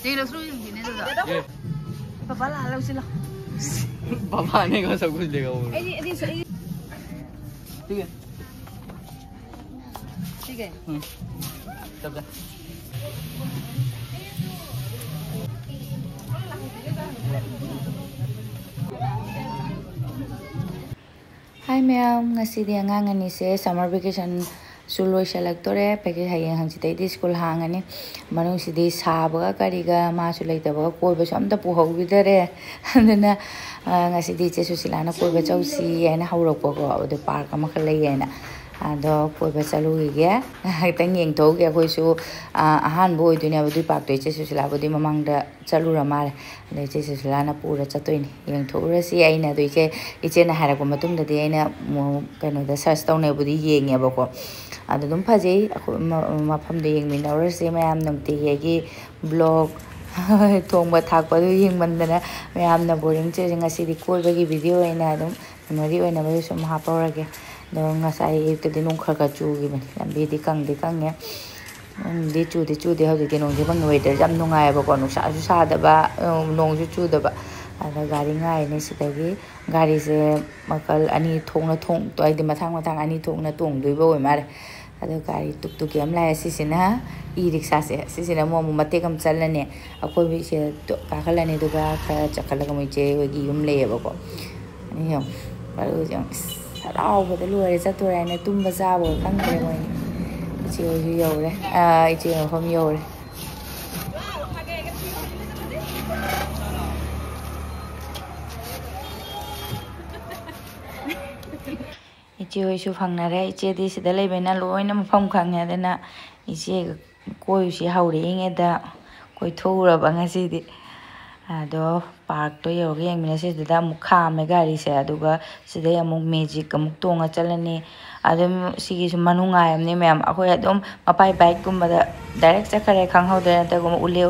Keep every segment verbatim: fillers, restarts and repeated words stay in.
ꯌꯦꯡꯂꯛꯁꯨ ꯌꯦꯡꯁꯤꯅꯦ ꯑꯗꯨꯗ꯫ ꯄꯄꯥ ꯂꯥꯛꯑ ꯂꯧꯁꯤꯜꯂꯣ꯫ ꯄꯄꯥꯅꯦ ꯉꯁꯛ ꯈꯨꯁꯤꯜꯂꯦꯒ ꯍꯧꯔꯦ꯫ ꯑꯩꯗꯤ ꯑꯗꯨꯁꯨ ꯑꯩ ꯁꯤꯒꯤ ꯁꯤꯒꯦ꯫ ꯎꯝ꯫ ꯆꯞ ꯆꯥ꯫ ꯍꯥꯏ ꯃꯌꯥꯝ, ꯉꯁꯤꯗꯤ ꯑꯉꯥꯡ ꯑꯅꯤꯁꯦ summer vacation ꯁꯨ ꯂꯣꯏꯁꯤꯜꯂꯛꯇꯣꯔꯦ꯫ ꯄꯦꯀꯦ-, ꯍꯌꯦꯡ ꯍꯪꯆꯤꯠꯇꯩꯗꯤ ꯁ꯭ꯀꯨꯜ ꯍꯥꯡꯉꯅꯤ꯫ ꯃꯅꯨꯡꯁꯤꯗꯤ ꯁꯥꯕꯒ ꯀꯔꯤꯒ, ꯃꯥꯁꯨ ꯂꯩꯇꯕꯒ ꯀꯣꯏꯕꯁꯨ ꯑꯝꯇ ꯄꯨꯍꯧꯕꯤꯗꯔꯦ꯫ ꯑꯗꯨꯅ, ꯑ, ꯉꯁꯤꯗꯤ ꯏꯆꯦ ꯁꯨꯁꯤꯂꯥꯅ ꯀꯣꯏꯕ ꯆꯧꯁꯤ ꯍꯥꯏꯅ ꯍꯧꯔꯛꯄꯀꯣ, ꯑꯗꯨ ꯄꯥꯔꯛ ꯑꯃꯈꯛ ꯂꯩꯌꯦꯅ꯫ ꯑꯗꯣ ꯀꯣꯏꯕ ꯆꯠꯂꯨꯈꯤꯒꯦ, ꯉꯥꯏꯍꯥꯛꯇꯪ ꯌꯦꯡꯊꯣꯛꯎꯒꯦ꯫ ꯑꯩꯈꯣꯏꯁꯨ, ꯑ, ꯑꯍꯥꯟꯕ ꯑꯣꯏꯗꯣꯏꯅꯦꯕ ꯑꯗꯨꯏ ꯄꯥꯔꯛꯇꯣ꯫ ꯏꯆꯦ ꯁꯨꯁꯤꯂꯥꯕꯨꯗꯤ ꯃꯃꯥꯡꯗ ꯆꯠꯂꯨꯔ ꯃꯥꯜꯂꯦ꯫ ꯑꯗꯣ ꯏꯆꯦ ꯁꯨꯁꯤꯂꯥꯅ ꯄꯨꯔ ꯆꯠꯇꯣꯏꯅꯤ꯫ ꯌꯦꯡꯊꯣꯛꯎꯔꯁꯤ꯫ ꯑꯩꯅ ꯑꯗꯣ ꯏꯆꯦ, ꯏꯆꯦꯅ ꯍꯥꯏꯔꯛꯄ ꯃꯇꯨꯡꯗꯗꯤ ꯑꯩꯅ ꯑꯃꯨꯛ ꯀꯩꯅꯣꯗ search ꯇꯧꯅꯕꯨꯗꯤ ꯌꯦꯡꯉꯦꯕꯀꯣ꯫ ꯑꯗꯨ ꯑꯗꯨꯝ ꯐꯖꯩ꯫ ꯑꯩꯈꯣꯏ ꯃ-, ꯃꯐꯝꯗꯣ ꯌꯦꯡꯃꯤꯟꯅꯧꯔꯁꯤ ꯃꯌꯥꯝ꯫ ꯅꯨꯡꯇꯤꯒꯤ ꯑꯩꯒꯤ vlog ꯊꯣꯡꯕ ꯊꯥꯛꯄꯗꯨ ꯌꯦꯡꯃꯟꯗꯅ ꯃꯌꯥꯝꯅ boring ꯆꯨꯏ꯫ ꯉꯁꯤꯗꯤ ꯀꯣꯏꯕꯒꯤ video ꯑꯣꯏꯅ ꯑꯗꯨꯝ memory ꯑꯣꯏꯅꯕꯁꯨ ꯁꯨꯝ ꯍꯥꯞꯄꯧꯔꯒꯦ꯫ ꯑꯗꯣ ꯉꯁꯥꯏ ꯑꯌꯨꯛꯇꯗꯤ ꯅꯣꯡ ꯈꯔ ꯈꯔ ꯆꯨꯈꯤꯕꯅꯤ꯫ ꯂꯝꯕꯤꯗꯤ ꯀꯪꯗꯤ ꯀꯪꯉꯦ꯫ ꯅꯣꯡꯗꯤ ꯆꯨꯗꯤ ꯆꯨꯗꯦ ꯍꯧꯖꯤꯛꯇꯤ꯫ ꯅꯣꯡꯁꯦ ꯃꯪꯉꯤ꯫ Weatherꯁꯦ ꯌꯥꯝ ꯅꯨꯡꯉꯥꯏꯌꯦꯕꯀꯣ꯫ ꯅꯨꯡꯁꯥꯁꯨ ꯁꯥꯗꯕ, ꯑ, ꯅꯣꯡꯁꯨ ꯆꯨꯗꯕ꯫ ꯑꯗ ꯒꯥꯔꯤ ꯉꯥꯏꯔꯤꯅꯦ ꯁꯤꯗꯒꯤ꯫ ꯒꯥꯔꯤꯁꯦ ꯃꯈꯜ ꯑꯅꯤ ꯊꯣꯛꯅ ꯊꯣꯡ-, ꯍꯥꯏꯗꯤ ꯃꯊꯥꯡ ꯃꯊꯥꯡ ꯑꯅꯤ ꯊꯣꯛꯅ ꯇꯣꯡꯗꯣꯏꯕ ꯑꯣꯏ ꯃꯥꯜꯂꯦ꯫ ꯑꯗꯣ ꯒꯥꯔꯤ ꯇꯨꯛ ꯇꯨꯛꯀꯤ ꯑꯃ ꯂꯥꯛꯑꯦ꯫ ꯁꯤꯁꯤꯅ e-rickshaw ꯁꯦ꯫ ꯁꯤꯁꯤꯅ ꯑꯃꯨꯛ, ꯑꯃꯨꯛ ꯃꯇꯦꯛ ꯑꯃ ꯆꯠꯂꯅꯤ꯫ ꯑꯩꯈꯣꯏ ꯁꯤꯗ ꯇꯨ-, ꯀꯥꯈꯠꯂꯅꯤ, ꯑꯗꯨꯒ ꯈꯔ ꯆꯠꯈꯠꯂꯒ ꯃꯣꯏ ꯏꯆꯦ ꯍꯣꯏꯒꯤ ꯌꯨꯝ ꯂꯩꯌꯦꯕꯀꯣ꯫ ꯑꯅꯤ ꯌꯦꯡꯉꯨ꯫ ꯃꯔꯨꯁꯦ ꯌꯦꯡꯉꯨ꯫ ꯏꯁ, ꯍꯔꯥꯎꯕꯗ ꯂꯣꯏꯔꯦ꯫ ꯆꯠꯇꯣꯔꯦ ꯍꯥꯏꯅ ꯇꯨꯝꯕ ꯆꯥꯕꯒ ꯈꯪꯗ꯭ꯔꯦ ꯃꯣꯏꯅꯤ꯫ ꯏꯆꯦ ꯍꯣꯏꯁꯨ ꯌꯧꯔꯦ꯫ ꯑꯥ, ꯏꯆꯦ ꯃꯐꯝ ꯌꯧꯔꯦ꯫ ꯏꯆꯦ ꯍꯣꯏꯁꯨ ꯐꯪꯅꯔꯦ꯫ ꯏꯆꯦꯗꯤ ꯁꯤꯗ ꯂꯩꯕꯅꯤꯅ ꯂꯣꯏꯅ ꯃꯐꯝ ꯈꯪꯉꯦ꯫ ꯑꯗꯨꯅ ꯏꯆꯦꯒ ꯀꯣꯏꯔꯨꯁꯤ ꯍꯧꯔꯛꯏꯉꯩꯗ ꯀꯣꯏꯊꯣꯛꯎꯔꯕ ꯉꯁꯤꯗꯤ꯫ ꯑꯗꯣ ꯄꯥꯔꯛꯇꯣ ꯌꯧꯔꯒ ꯌꯦꯡꯃꯤꯟꯅꯁꯤ꯫ ꯑꯗꯨꯗ ꯑꯃꯨꯛ ꯈꯥꯝꯃꯦ ꯒꯥꯔꯤꯁꯦ, ꯑꯗꯨꯒ ꯁꯤꯗꯩ ꯑꯃꯨꯛ magic ꯑꯃꯨꯛ ꯇꯣꯡꯉ ꯆꯠꯂꯅꯤ꯫ ꯑꯗꯨꯝ ꯁꯤꯒꯤꯁꯨ ꯃꯅꯨꯡ ꯉꯥꯏ ꯑꯃꯅꯤ ꯃꯌꯥꯝ꯫ ꯑꯩꯈꯣꯏ ꯑꯗꯨꯝ ꯃꯄꯥꯏ bikeꯀꯨꯝꯕꯗ direct ꯆꯠꯈ꯭ꯔꯦ ꯈꯪꯍꯧꯗ꯭ꯔꯦ꯫ ꯅꯠꯇ꯭ꯔꯒ ꯑꯃꯨꯛ ꯎꯂꯦ,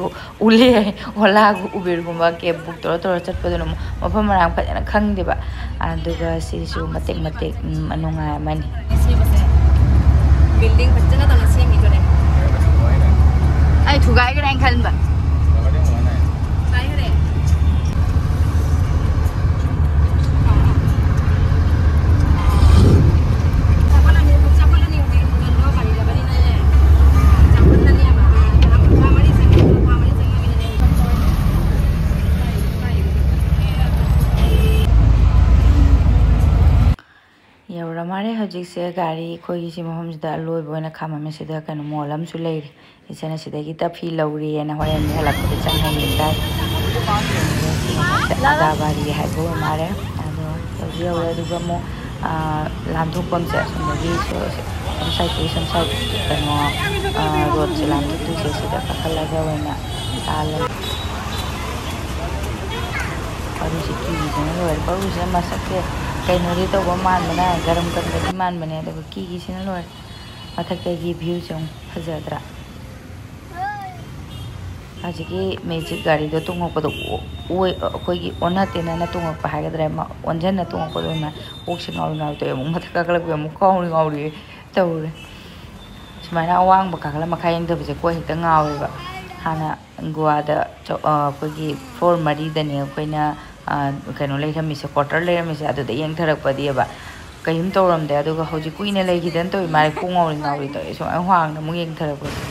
ꯎꯂꯦ ꯍꯥꯏ, Olaꯒ Uberꯒꯨꯝꯕ cab book ꯇꯧꯔ ꯇꯧꯔ ꯆꯠꯄꯗꯨꯅ ꯑꯃꯨꯛ ꯃꯐꯝ ꯃꯔꯥꯡ ꯐꯖꯅ ꯈꯪꯗꯦꯕ꯫ ꯑꯗꯨꯒ ꯁꯤꯁꯨ ꯃꯇꯦꯛ ꯃꯇꯦꯛ, ꯎꯝ, ꯅꯨꯡꯉꯥꯏ ꯑꯃꯅꯤ꯫ ꯁꯦꯝꯕꯁꯦ building ꯐꯖꯅ ꯇꯧꯅ ꯁꯦꯝꯈꯤꯗꯨꯅꯦ꯫ ꯑꯩ ꯊꯨꯒꯥꯏꯈ꯭ꯔꯦ ꯍꯥꯏꯅ ꯈꯟꯕ꯫ ꯌꯧꯔ ꯃꯥꯜꯂꯦ꯫ ꯍꯧꯖꯤꯛꯁꯦ ꯒꯥꯔꯤ ꯑꯩꯈꯣꯏꯒꯤ ꯁꯤ ꯃꯐꯝꯁꯤꯗ ꯑꯂꯣꯏꯕ ꯑꯣꯏꯅ ꯈꯥꯝꯃꯝꯃꯦ꯫ ꯁꯤꯗ ꯀꯩꯅꯣ ꯃꯣꯜ ꯑꯃꯁꯨ ꯂꯩꯔꯤ꯫ ꯏꯆꯦꯅ ꯁꯤꯗꯒꯤ ꯇꯐꯤ ꯂꯧꯔꯤꯑꯅ ꯍꯣꯔꯦꯟ ꯍꯜꯂꯛꯄꯗ ꯆꯪꯉ ꯌꯦꯡ ꯇꯥꯔꯦ꯫ ꯑꯗꯥꯕꯥꯔꯤ ꯍꯥꯏꯕ ꯑꯣꯏ ꯃꯥꯜꯂꯦ꯫ ꯑꯗꯣ ꯌꯧꯗꯤ ꯌꯧꯔꯦ꯫ ꯑꯗꯨꯒ ꯑꯃꯨꯛ, ꯑꯥ, ꯂꯥꯟꯊꯣꯛꯐꯝꯁꯦ ꯑꯁꯣꯝꯗꯒꯤ ꯁꯣ-, ꯁꯣꯝ ꯁꯥꯏꯠꯇꯒꯤ ꯁꯣꯝ ꯁꯥꯏꯠ ꯀꯩꯅꯣ, ꯑꯥ, ꯔꯣꯗꯁꯦ ꯂꯥꯟꯊꯣꯛꯇꯣꯏꯁꯦ ꯁꯤꯗ ꯀꯥꯈꯠꯂꯒ ꯑꯣꯏꯅ ꯂꯥꯜꯂꯦ꯫ ꯕꯥꯔꯨꯁꯦ ꯀꯤꯕꯁꯤꯅ ꯂꯣꯏꯔꯦ꯫ ꯕꯥꯔꯨꯁꯤꯅ ꯃꯁꯛꯁꯦ ꯀꯩꯅꯣꯗꯤ ꯇꯧꯕ ꯃꯥꯟꯕꯅ, ꯒꯔꯝ ꯀꯟꯕꯗꯤ ꯃꯥꯟꯕꯅꯦ, ꯑꯗꯨꯒ ꯀꯤꯒꯤꯁꯤꯅ ꯂꯣꯏꯔꯦ꯫ ꯃꯊꯛꯇꯒꯤ ꯚ꯭ꯌꯨꯁꯦ ꯑꯃꯨꯛ ꯐꯖꯗ꯭ꯔꯥ? ꯍꯧꯖꯤꯛꯀꯤ ꯃꯦꯖꯤꯛ ꯒꯥꯔꯤꯗꯣ ꯇꯣꯡꯉꯛꯄꯗꯣ ꯑꯣ-, ꯑꯣꯏ-, ꯑꯩꯈꯣꯏꯒꯤ ꯑꯣꯟꯅ ꯇꯩꯅꯅ ꯇꯣꯡꯉꯛꯄ ꯍꯥꯏꯒꯗ꯭ꯔꯥ, ꯑꯃ ꯑꯣꯟꯁꯤꯟꯅ ꯇꯣꯡꯉꯛꯄꯗꯣ ꯑꯣꯏꯅ ꯀꯣꯛꯁꯦ ꯉꯥꯎꯔꯤ ꯉꯥꯎꯔꯤ ꯇꯧꯋꯦ꯫ ꯑꯃꯨꯛ ꯃꯊꯛ ꯀꯥꯈꯠꯂꯛꯄꯩ ꯑꯃꯨꯛ ꯉꯥꯎꯔꯤ ꯉꯥꯎꯔꯤ ꯇꯧꯔꯦ꯫ ꯁꯨꯃꯥꯏꯅ ꯑꯋꯥꯡꯕ ꯀꯥꯈꯠꯂ ꯃꯈꯥ ꯌꯦꯡꯊꯕꯁꯦ ꯀꯣꯛ ꯍꯦꯛꯇ ꯉꯥꯎꯋꯦꯕ꯫ ꯍꯥꯟꯅ ꯒꯣꯋꯥꯗ ꯆꯧ-, ꯑ, ꯑꯩꯈꯣꯏꯒꯤ floor ꯃꯔꯤꯗꯅꯦ ꯑꯩꯈꯣꯏꯅ, ꯑ, ꯀꯩꯅꯣ ꯂꯩꯔꯝꯃꯤꯁꯦ, quarter ꯂꯩꯔꯝꯃꯤꯁꯦ꯫ ꯑꯗꯨꯗ ꯌꯦꯡꯊꯔꯛꯄꯗꯤꯕ ꯀꯩꯝ ꯇꯧꯔꯝꯗꯦ꯫ ꯑꯗꯨꯒ ꯍꯧꯖꯤꯛ ꯀꯨꯏꯅ ꯂꯩꯈꯤꯗꯅ ꯇꯧꯋꯤ ꯃꯥꯜꯂꯦ, ꯀꯣꯛ ꯉꯥꯎꯔꯤ ꯉꯥꯎꯔꯤ ꯇꯧꯋꯤ꯫ ꯁꯨꯃꯥꯏꯅ ꯋꯥꯡꯅ ꯑꯃꯨꯛ ꯌꯦꯡꯊꯔꯛꯄꯁꯦ꯫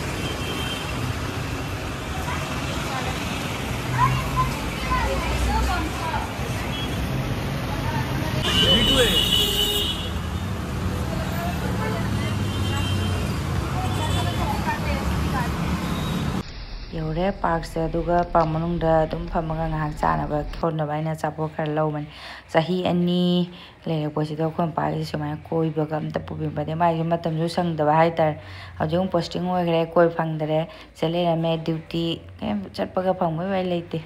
ꯌꯧꯔꯦ parkꯁꯦ꯫ ꯑꯗꯨꯒ park ꯃꯅꯨꯡꯗ ꯑꯗꯨꯝ ꯐꯝꯃꯒ ꯉꯥꯏꯍꯥꯛ ꯆꯥꯅꯕ ꯈꯣꯠꯅꯕ ꯑꯩꯅ ꯑꯆꯥꯄꯣꯠ ꯈꯔ ꯂꯧꯕꯅꯦ꯫ ꯆꯍꯤ ꯑꯅꯤ ꯂꯩꯔꯛꯄꯁꯤꯗ ꯑꯩꯈꯣꯏ ꯃꯄꯥꯒꯤꯁꯦ ꯁꯨꯃꯥꯏꯅ ꯀꯣꯏꯕꯒ ꯑꯝꯇ ꯄꯨꯕꯤꯔꯝꯕꯗꯤ, ꯃꯥꯒꯤꯁꯨ ꯃꯇꯝꯁꯨ ꯁꯪꯗꯕ ꯍꯥꯏꯇꯥꯔꯦ꯫ ꯍꯧꯖꯤꯛ ꯑꯃꯨꯛ posting ꯑꯣꯏꯈ꯭ꯔꯦ, ꯀꯣꯏ ꯐꯪꯗ꯭ꯔꯦ꯫ ꯁꯤꯗ ꯂꯩꯔꯝꯃꯦ duty꯫ ꯀꯩꯝ ꯆꯠꯄꯒ ꯐꯪꯕꯩ ꯋꯥꯔꯤ ꯂꯩꯇꯦ꯫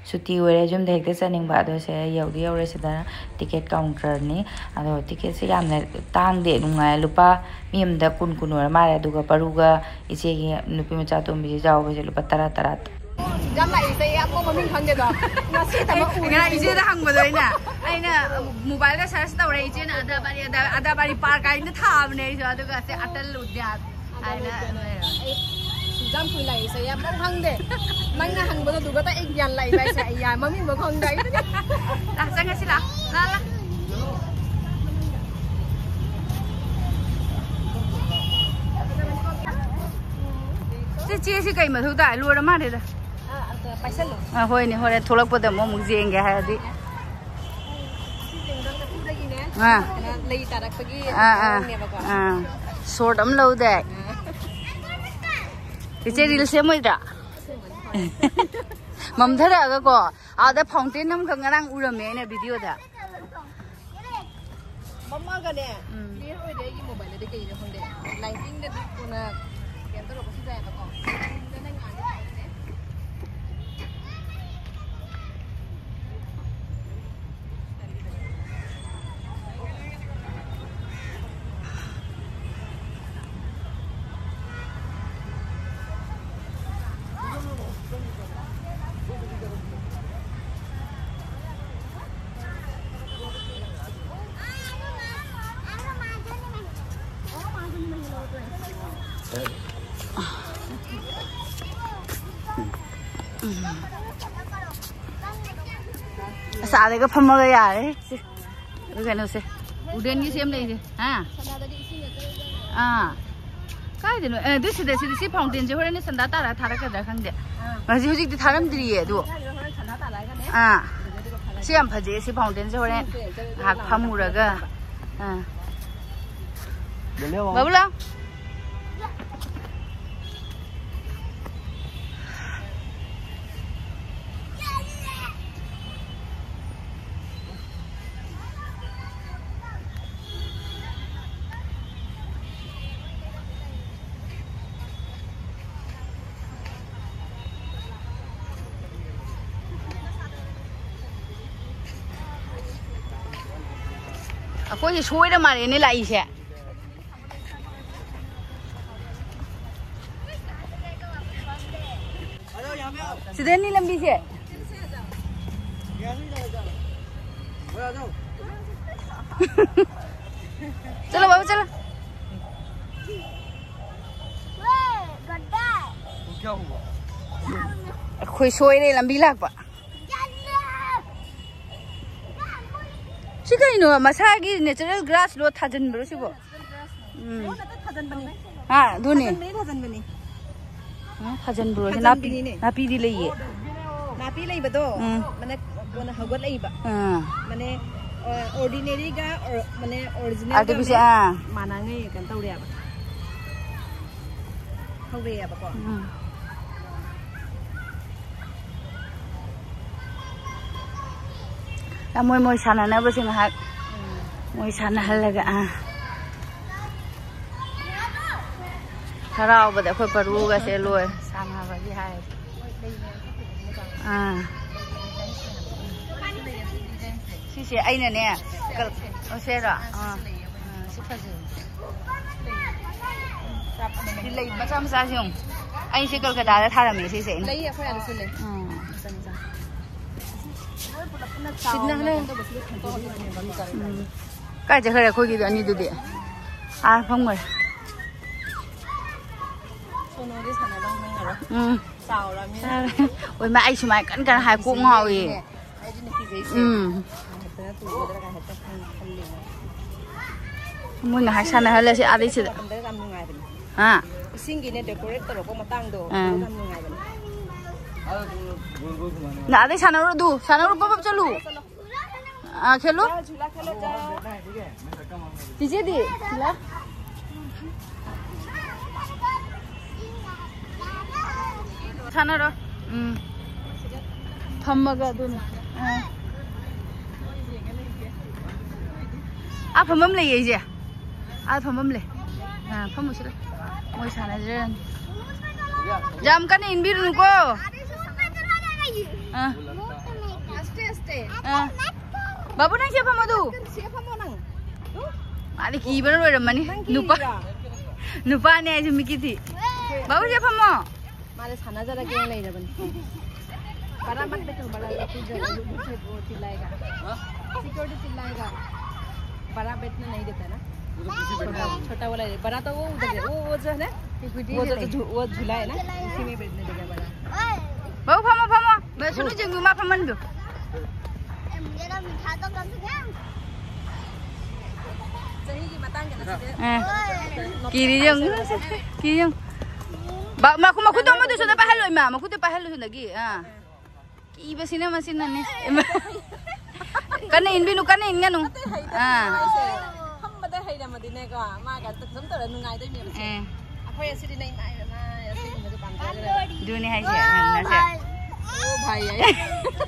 ꯁꯨꯇꯤ ꯑꯣꯏꯔꯦ, ꯌꯨꯝꯗ ꯍꯦꯛꯇ ꯆꯠꯅꯤꯡꯕ꯫ ꯑꯗꯣ ꯁꯦ ꯌꯧꯗꯤ ꯌꯧꯔꯦ꯫ ꯁꯤꯗ ticket counterꯅꯤ꯫ ꯑꯗꯣ ticketꯁꯦ ꯌꯥꯝꯅ ꯇꯥꯡꯗꯦ, ꯅꯨꯡꯉꯥꯏ꯫ ꯂꯨꯄꯥ ꯃꯤ ꯑꯃꯗ ꯀꯨꯟ, ꯀꯨꯟ ꯑꯣꯏꯔ ꯃꯥꯜꯂꯦ꯫ ꯑꯗꯨꯒ ꯄꯔꯨꯒ ꯏꯆꯦꯒꯤ ꯅꯨꯄꯤ ꯃꯆꯥ ꯑꯇꯣꯝꯕꯤꯁꯤ ꯌꯥꯎꯕꯁꯦ ꯂꯨꯄꯥ ꯇꯔꯥ, ꯇꯔꯥ꯫ ꯌꯥꯝ ꯂꯥꯛꯏꯁꯦ, ꯌꯥꯝ ꯃꯃꯤꯡ ꯈꯪꯗꯦꯗꯣ꯫ ꯉꯁꯤ ꯊꯕꯛ ꯎꯔꯦ꯫ ꯉꯔꯥꯡ ꯏꯆꯦꯗ ꯍꯪꯕꯗꯣ ꯑꯩꯅ, ꯑꯩꯅ mobileꯗ search ꯇꯧꯔꯦ, ꯏꯆꯦꯅ ꯑꯗꯥ ꯕꯥꯔꯤ, ꯑꯗꯥ, ꯑꯗꯥ ꯕꯥꯔꯤ park ꯍꯥꯏꯅ ꯊꯥꯕꯅꯦ ꯑꯩꯁꯨ, ꯑꯗꯨꯒ ꯑꯁꯤ ꯑꯇꯜ ꯎꯗ꯭ꯌꯥꯟ ꯍꯥꯏꯅ ꯂꯩꯔꯝꯃꯦ꯫ ꯑꯩ ꯌꯥꯝ ꯀꯨꯏ ꯂꯥꯛꯏꯁꯦ, ꯌꯥꯝ ꯃꯃꯤꯡ ꯈꯪꯗꯦ꯫ ꯅꯪꯅ ꯍꯪꯕꯗꯣ ꯑꯗꯨꯒ ꯑꯩ ꯒ꯭ꯌꯥꯟ ꯂꯥꯛꯏꯕ ꯍꯥꯏꯁꯦ, ꯑꯩ ꯌꯥ-, ꯃꯃꯤꯡꯕꯨ ꯈꯪꯗꯦ ꯑꯩ꯫ ꯂꯥꯛ, ꯆꯪꯉꯁꯤ ꯂꯥꯛ, ꯂꯥꯛ, ꯂꯥꯛ꯫ ꯁꯤ ꯆꯦꯁꯤ ꯀꯩ ꯃꯊꯧ ꯇꯥꯏ? ꯂꯣꯏꯔ ꯃꯥꯜꯂꯦꯗ꯫ ꯑꯥ, ꯑꯝꯇ ꯄꯥꯏꯁꯜꯂꯣ꯫ ꯑꯥ, ꯍꯣꯏꯅꯦ, ꯍꯣꯔꯦꯟ ꯊꯣꯛꯂꯛꯄꯗ ꯑꯃꯨꯛ, ꯑꯃꯨꯛ ꯌꯦꯡꯒꯦ ꯍꯥꯏꯔꯗꯤ꯫ ꯁꯤ ꯂꯦꯡꯖꯝ ꯆꯐꯨꯗꯒꯤꯅꯦ꯫ ꯑꯥ꯫ ꯀꯩꯅꯣ, ꯂꯩ ꯇꯥꯔꯛꯄꯒꯤ ꯑꯥ, ꯑꯥ꯫ ꯃꯑꯣꯡꯅꯦꯕꯀꯣ꯫ ꯑꯥ꯫ ꯁꯣꯔꯠ ꯑꯃ ꯂꯧꯗꯦ꯫ ꯑꯥ꯫ ꯏꯆꯦ ꯔꯤꯜ ꯁꯦꯝꯃꯣꯏꯗ꯭ꯔꯥ? ꯃꯝꯊꯔꯛꯑꯒꯀꯣ, ꯑꯥꯗ ꯐꯥꯎꯟꯇꯦꯟ ꯑꯃꯈꯛ ꯉꯔꯥꯡ ꯎꯔꯝꯃꯦ ꯑꯩꯅ ꯚꯤꯗꯤꯑꯣꯗ꯫ ꯃꯝꯃꯒꯅꯦ, ꯎꯝ꯫ ꯀ꯭ꯂꯤꯌꯥꯔ ꯑꯣꯏꯗꯦ ꯑꯩꯒꯤ ꯃꯣꯕꯥꯏꯜꯗꯗꯤ, ꯀꯩꯒꯤꯅꯣ ꯈꯪꯗꯦ꯫ ꯂꯥꯏꯇꯤꯡꯗꯗꯤ ꯀꯣꯟꯅ ꯀꯩꯅꯣ ꯇꯧꯔꯛꯄꯁꯨ ꯌꯥꯏꯕꯀꯣ꯫ ꯐꯖꯅ ꯉꯥꯟꯗꯤ ꯉꯥꯟꯕꯅꯦ꯫ ꯑꯁ, ꯑꯥꯗꯒ ꯐꯝꯃꯒ ꯌꯥꯔꯦ꯫ ꯁꯤ, ꯀꯩꯅꯣꯁꯦ, ꯎꯗꯦꯟꯒꯤ ꯁꯦꯝ ꯂꯩꯁꯦ꯫ ꯍꯥ? ꯑꯥ꯫ ꯀꯥꯏꯗꯅꯣ? ꯑꯦ, ꯑꯗꯨ ꯁꯤꯗ, ꯁꯤꯗ, ꯁꯤ ꯐꯥꯎꯟꯇꯦꯟꯁꯦ ꯍꯣꯔꯦꯟ ꯁꯟꯗꯥ ꯇꯥꯔ ꯊꯥꯔꯛꯀꯗ꯭ꯔꯥ ꯈꯪꯗꯦ꯫ ꯉꯁꯤ ꯍꯧꯖꯤꯛꯇꯤ ꯊꯥꯔꯝꯗ꯭ꯔꯤꯌꯦ ꯑꯗꯨ꯫ ꯑꯥ꯫ ꯁꯤ ꯌꯥꯝ ꯐꯖꯩꯌꯦ, ꯁꯤ ꯐꯥꯎꯟꯇꯦꯟꯁꯦ ꯍꯣꯔꯦꯟ ꯉꯥꯏꯍꯥꯛ ꯐꯝꯃꯨꯔꯒ꯫ ꯑꯥ꯫ ꯕꯥꯕꯨ ꯂꯥꯎ꯫ ꯑꯩꯈꯣꯏꯁꯦ ꯁꯣꯏꯔ ꯃꯥꯜꯂꯦꯅꯦ ꯂꯥꯛꯏꯁꯦ꯫ ꯁꯤꯗꯅꯤ ꯂꯝꯕꯤꯁꯦ꯫ ꯆꯠꯂꯣ ꯕꯥꯕꯨ, ꯆꯠꯂꯣ꯫ ꯑꯩꯈꯣꯏ ꯁꯣꯏꯔꯦ ꯂꯝꯕꯤ ꯂꯥꯛꯄ꯫ ꯁꯤ ꯀꯩꯅꯣ? ꯃꯁꯥꯒꯤ natural grass ꯂꯣ ꯊꯥꯖꯤꯟꯕ꯭ꯔꯣ ꯁꯤꯕꯣ? ꯎꯝ꯫ ꯂꯣꯟꯅ ꯊꯥꯖꯤꯟꯕꯅꯤ꯫ ꯑꯥ, ꯑꯗꯨꯅꯦ꯫ ꯊꯥꯖꯤꯟꯕꯅꯤ, ꯊꯥꯖꯤꯟꯕꯅꯤ꯫ ꯑꯥ, ꯊꯥꯖꯤꯟꯕ꯭ꯔꯣ? ꯁꯤ ꯅꯥꯄꯤ, ꯊꯥꯖꯤꯟꯕꯤꯅꯤꯅꯦ꯫ ꯅꯥꯄꯤꯗꯤ ꯂꯩꯌꯦ꯫ ꯅꯥꯄꯤ ꯂꯩꯕꯗꯣ, ꯎꯝ꯫ ꯃꯅ-, ꯀꯣꯟꯅ ꯍꯧꯒꯠꯂꯛꯏꯕ꯫ ꯑꯥ꯫ ꯃꯅꯦ, ꯑꯣꯔꯗꯤꯅꯦꯔꯤꯒ ꯃꯥꯅꯦ ꯑꯣꯔꯤꯖꯤꯅꯦꯜꯒ ꯑꯥꯔꯇꯤꯐꯤꯁꯤꯌꯦꯜ, ꯑꯥ꯫ ꯃꯥꯟꯅꯉꯩ ꯀꯩꯅꯣ ꯇꯧꯔꯦꯕ, ꯍꯧꯔꯛꯑꯦꯕꯀꯣ꯫ ꯎꯝ꯫ ꯌꯥꯝ ꯃꯣꯏ ꯃꯣꯏ ꯁꯥꯟꯅꯅꯕꯁꯦ ꯉꯥꯏꯍꯥꯛ ꯎꯝ꯫ ꯃꯣꯏ ꯁꯥꯟꯅꯍꯜꯂꯒ, ꯑꯥ꯫ ꯍꯔꯥꯎꯕꯗ ꯑꯩꯈꯣꯏ ꯄꯔꯨꯒꯁꯦ ꯂꯣꯏ ꯁꯥꯟꯅꯕꯒꯤ ꯍꯥꯏ꯫ ꯑꯥ꯫ ꯁꯤꯁꯦ ꯑꯩꯅꯅꯦ, ꯀꯜ-, ꯑꯣ, ꯁꯦꯔꯣ? ꯑꯥ꯫ ꯑꯥ, ꯁꯤ ꯐꯖꯩ꯫ ꯁꯤ ꯂꯩ ꯃꯆꯥ ꯃꯆꯥꯁꯤ ꯌꯦꯡꯉꯨ꯫ ꯑꯩꯁꯦ ꯀꯜꯀꯇꯥꯗ ꯊꯥꯔꯝꯃꯦ ꯁꯤꯁꯦ ꯑꯩꯅ꯫ ꯂꯩ, ꯑꯩꯈꯣꯏ ꯑꯥꯗꯁꯨ ꯂꯩ꯫ ꯑꯥ꯫ ꯃꯆꯥ ꯃꯆꯥ꯫ ꯁꯤꯗꯅ ꯍꯟꯗꯛ ꯎꯝ꯫ ꯀꯥꯏ ꯆꯠꯈ꯭ꯔꯦ ꯑꯩꯈꯣꯏꯒꯤꯗꯣ ꯑꯅꯤꯗꯨꯗꯤ? ꯑꯥ, ꯐꯝꯈ꯭ꯔꯦ꯫ ꯁꯣꯅꯣꯗꯤ ꯁꯥꯟꯅꯕ ꯈꯪꯉꯔꯣꯏ꯫ ꯎꯝ꯫ ꯆꯥꯎꯔꯕꯅꯤꯅ꯫ ꯆꯥꯎꯔꯦ꯫ ꯑꯣꯏꯃꯥ, ꯑꯩ ꯁꯨꯃꯥꯏ ꯀꯟ ꯀꯟ ꯍꯥꯏ ꯀꯣꯛ ꯉꯥꯎꯏ꯫ ꯑꯩꯗꯤ ꯅꯨꯄꯤꯈꯩꯁꯦ ꯎꯝ꯫ ꯍꯦꯛꯇꯅ ꯇꯨꯒꯗ꯭ꯔꯥ ꯀꯥꯏ ꯍꯦꯛꯇ ꯈꯜꯂꯤꯅꯦ꯫ ꯃꯣꯏ ꯉꯥꯏꯍꯥꯛ ꯁꯥꯟꯅꯍꯜꯂꯁꯤ ꯑꯥꯗꯩꯁꯤꯗ꯫ ꯃꯇꯝꯗ ꯌꯥꯝ ꯅꯨꯡꯉꯥꯏꯕꯅꯦ꯫ ꯍꯥ? ꯏꯁꯤꯡꯒꯤ ꯅꯦ decorate ꯇꯧꯔꯛꯄ ꯃꯇꯥꯡꯗꯣ ꯑꯥ꯫ ꯑꯗꯨ ꯌꯥꯝ ꯅꯨꯡꯉꯥꯏꯕꯅꯦ꯫ ꯅ ꯑꯥꯗꯩ ꯁꯥꯟꯅꯔꯨꯔꯣ ꯑꯗꯨ꯫ ꯁꯥꯟꯅꯔꯨꯔꯣ ꯄꯞ ꯄꯞ ꯆꯠꯂꯨ꯫ ꯑꯥ, ꯈꯦꯂꯨ꯫ ꯆꯤꯆꯦꯗꯤ? ꯁꯤꯂꯥ꯫ ꯁꯥꯟꯅꯔꯣ꯫ ꯎꯝ꯫ ꯐꯝꯃꯒ ꯑꯗꯨꯅ꯫ ꯑꯥ꯫ ꯑꯥ, ꯐꯝꯐꯝ ꯂꯩꯌꯦ ꯑꯩꯁꯦ꯫ ꯑꯥ, ꯐꯝꯐꯝ ꯂꯩ꯫ ꯑꯥ, ꯐꯝꯃꯨꯁꯤ ꯂꯥꯎ꯫ ꯃꯣꯏ ꯁꯥꯟꯅꯖꯔꯅꯤ꯫ ꯌꯥꯝ ꯀꯟꯅ ꯏꯟꯕꯤꯔꯨꯅꯨꯀꯣ꯫ ꯑꯥ꯫ ꯑꯥ꯫ ꯕꯥꯕꯨ, ꯅꯪ ꯁꯤꯗ ꯐꯝꯃꯣ ꯑꯗꯨ꯫ ꯃꯥꯗꯤ ꯀꯤꯕꯅ ꯂꯣꯏꯔꯝꯃꯅꯤ꯫ ꯅꯨꯄꯥ, ꯅꯨꯄꯥꯅꯦ ꯍꯥꯏꯁꯦ ꯃꯤꯀꯤ ꯊꯤ꯫ ꯕꯥꯕꯨ, ꯁꯤꯗ ꯐꯝꯃꯣ꯫ ꯃꯥꯗꯤ ꯁꯥꯟꯅꯖꯔꯒꯦꯅ ꯂꯩꯔꯕꯅꯤ꯫ ꯕꯔꯥ ꯃꯠ ꯕꯦꯇꯨ, ꯕꯔꯥ ꯕꯦꯇꯨ ꯖꯔꯨꯔ ꯃꯨꯖꯦ ꯋꯣ ꯆꯤꯜꯂꯥꯏꯒꯥ꯫ ꯁꯤꯀ꯭ꯌꯨꯔꯤꯇꯤ ꯆꯤꯜꯂꯥꯏꯒꯥ꯫ बड़ा बैठने नहीं देता ना। छोटा, छोटा वाला है। बड़ा तो वो उधर है, वो, वो जो है ना, वो जो, जो झू-, वो झूला है ना, उसी में बैठने देगा बड़ा। ꯕꯥꯕꯨ, ꯐꯝꯃꯣ, ꯐꯝꯃꯣ꯫ ꯕꯥꯕꯨ, ꯁꯨꯅꯨ ꯖꯤꯡꯒꯨ ꯃꯥ ꯐꯝꯍꯟꯕꯤꯌꯨ꯫ ꯆꯍꯤꯒꯤ ꯃꯇꯥꯡꯗ ꯅꯠꯇꯦ꯫ ꯑꯥ꯫ ꯀꯤꯔꯤ ꯌꯦꯡꯉꯨ꯫ ꯀꯤꯔꯤ ꯌꯦꯡꯉꯨ꯫ ꯕꯥ-, ꯃꯈꯨ-, ꯃꯈꯨꯠꯇꯣ ꯑꯃꯗꯨꯁꯨ ꯑꯝꯇ ꯄꯥꯏꯍꯜꯂꯣ, ꯏꯃꯥ꯫ ꯃꯈꯨꯠꯇꯣ ꯄꯥꯏꯍꯜꯂꯨ ꯁꯣꯝꯗꯒꯤ꯫ ꯑꯥ꯫ ꯀꯤꯕꯁꯤꯅ ꯃꯁꯤꯅꯅꯦ꯫ ꯀꯟꯅ ꯏꯟꯕꯤꯅꯨ, ꯀꯟꯅ ꯏꯟꯒꯅꯨ꯫ ꯑꯥ꯫ ꯐꯝꯕꯗ ꯍꯩꯔꯝꯃꯗꯤꯅꯦꯀꯣ, ꯃꯥꯒ ꯑꯗꯨꯝ ꯇꯧꯔ ꯅꯨꯡꯉꯥꯏꯗꯣꯏꯅꯦꯕ꯫ ꯑꯦ꯫ ꯑꯩꯈꯣꯏ ꯑꯁꯤꯗꯤ ꯅꯪ ꯏꯃꯥ ꯏꯕꯦꯝꯃ, ꯑꯁꯤꯒꯨꯝꯕꯗꯤ ꯄꯥꯝꯖꯗ꯭ꯔꯦ꯫ ꯑꯗꯨꯅꯦ ꯍꯥꯏꯁꯦ, ꯌꯦꯡꯅꯁꯦ꯫ ꯑꯣ ꯚꯥꯏ ꯍꯥꯏ꯫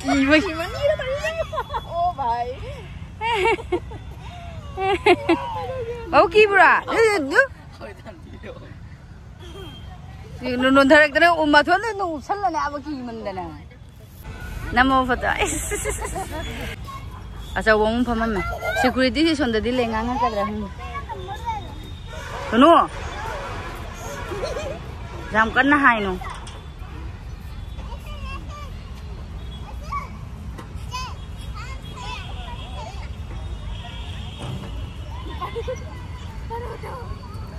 ꯀꯤꯕ꯫ ꯀꯤꯃꯟꯒꯤꯗ ꯇꯧꯔꯤꯁꯦ꯫ ꯑꯣ ꯚꯥꯏ꯫ ꯃꯧ ꯀꯤꯕ꯭ꯔꯥ? ꯑꯗꯨ, ꯑꯗꯨ꯫ ꯅꯣꯟꯊꯔꯛꯇꯅ ꯎ ꯃꯊꯣꯟꯗ ꯑꯗꯨꯝ ꯎꯞꯁꯜꯂꯅꯦ, ꯑꯕ ꯀꯤꯃꯟꯗꯅ꯫ ꯅꯝꯃꯣ ꯐꯣꯇꯣ꯫ ꯑꯆꯧꯕ ꯑꯃ ꯐꯝꯃꯝꯃꯦ꯫ ꯁꯦꯀꯨꯔꯤꯇꯤꯁꯤ ꯁꯣꯝꯗꯗꯤ ꯂꯩ, ꯉꯥꯡꯉꯛꯀꯗ꯭ꯔꯥ ꯈꯪꯗꯦ꯫ ꯀꯩꯅꯣ? ꯌꯥꯝ ꯀꯟꯅ ꯍꯥꯏꯅꯨ꯫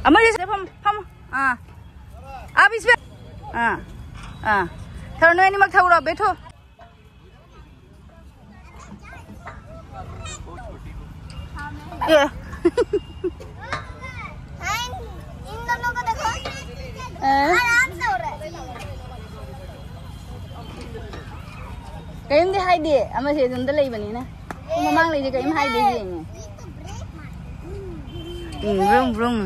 ꯑꯃꯁꯦ ꯁꯤꯗ ꯐꯝ, ꯐꯝꯃꯣ꯫ ꯑꯥ꯫ ꯑꯥ, ꯕꯤꯁꯋꯦ-, ꯑꯥ, ꯑꯥ꯫ ꯊꯧꯔꯣ, ꯅꯣꯏ ꯑꯅꯤꯃꯛ ꯊꯧꯔꯣ, ꯕꯦꯊꯣ꯫ ꯑꯦ꯫ इन दोनों को देखो। ꯑꯥ꯫ आराम से हो रहा है। ꯀꯔꯤꯝꯗꯤ ꯍꯥꯏꯗꯦ, ꯑꯃꯁꯦ ꯑꯗꯨꯝꯗ ꯂꯩꯕꯅꯤꯅ꯫ ꯃꯃꯥꯡ ꯂꯩꯁꯦ ꯀꯔꯤꯝ ꯍꯥꯏꯗꯦ, ꯌꯦꯡꯉꯦ꯫ ꯎꯝ, ꯕ꯭ꯔꯨꯝ, ꯕ꯭ꯔꯨꯝ꯫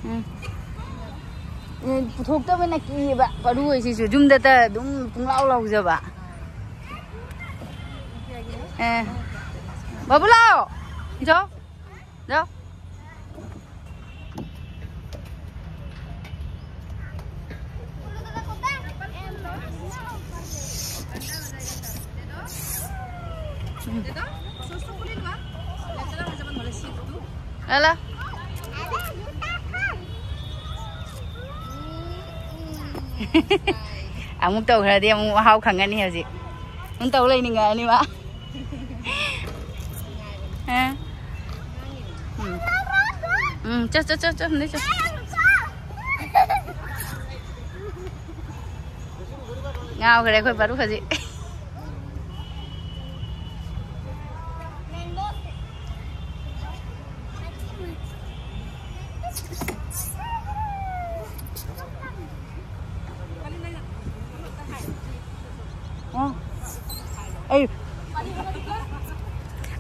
ꯎꯝ꯫ ꯎꯝ, ꯄꯨꯊꯣꯛꯇꯕꯅ ꯀꯤꯌꯦꯕ, ꯄꯔꯨ ꯍꯣꯏꯁꯤꯁꯨ ꯌꯨꯝꯗꯇ ꯑꯗꯨꯝ ꯄꯨꯡꯂꯥꯎ ꯂꯥꯎꯖꯕ꯫ ꯑꯦ꯫ ꯕꯥꯕꯨ ꯂꯥꯎ꯫ ꯖꯥꯎ꯫ ꯖꯥꯎ꯫ ꯂꯥ, ꯂꯥ꯫ ꯑꯃꯨꯛ ꯇꯧꯈ꯭ꯔꯗꯤ ꯑꯃꯨꯛ ꯃꯍꯥꯎ ꯈꯪꯒꯅꯤ ꯍꯧꯖꯤꯛ꯫ ꯑꯗꯨꯝ ꯇꯧ ꯂꯩꯅꯤꯡꯉꯛꯑꯅꯤ ꯃꯥ꯫ ꯑ꯫ ꯎꯝ꯫ ꯎꯝ, ꯆꯠ, ꯆꯠ, ꯆꯠ, ꯆꯠ, ꯆꯠ꯫ ꯉꯥꯎꯈ꯭ꯔꯦ ꯑꯩꯈꯣꯏ ꯄꯥꯔꯨ ꯍꯧꯖꯤꯛ꯫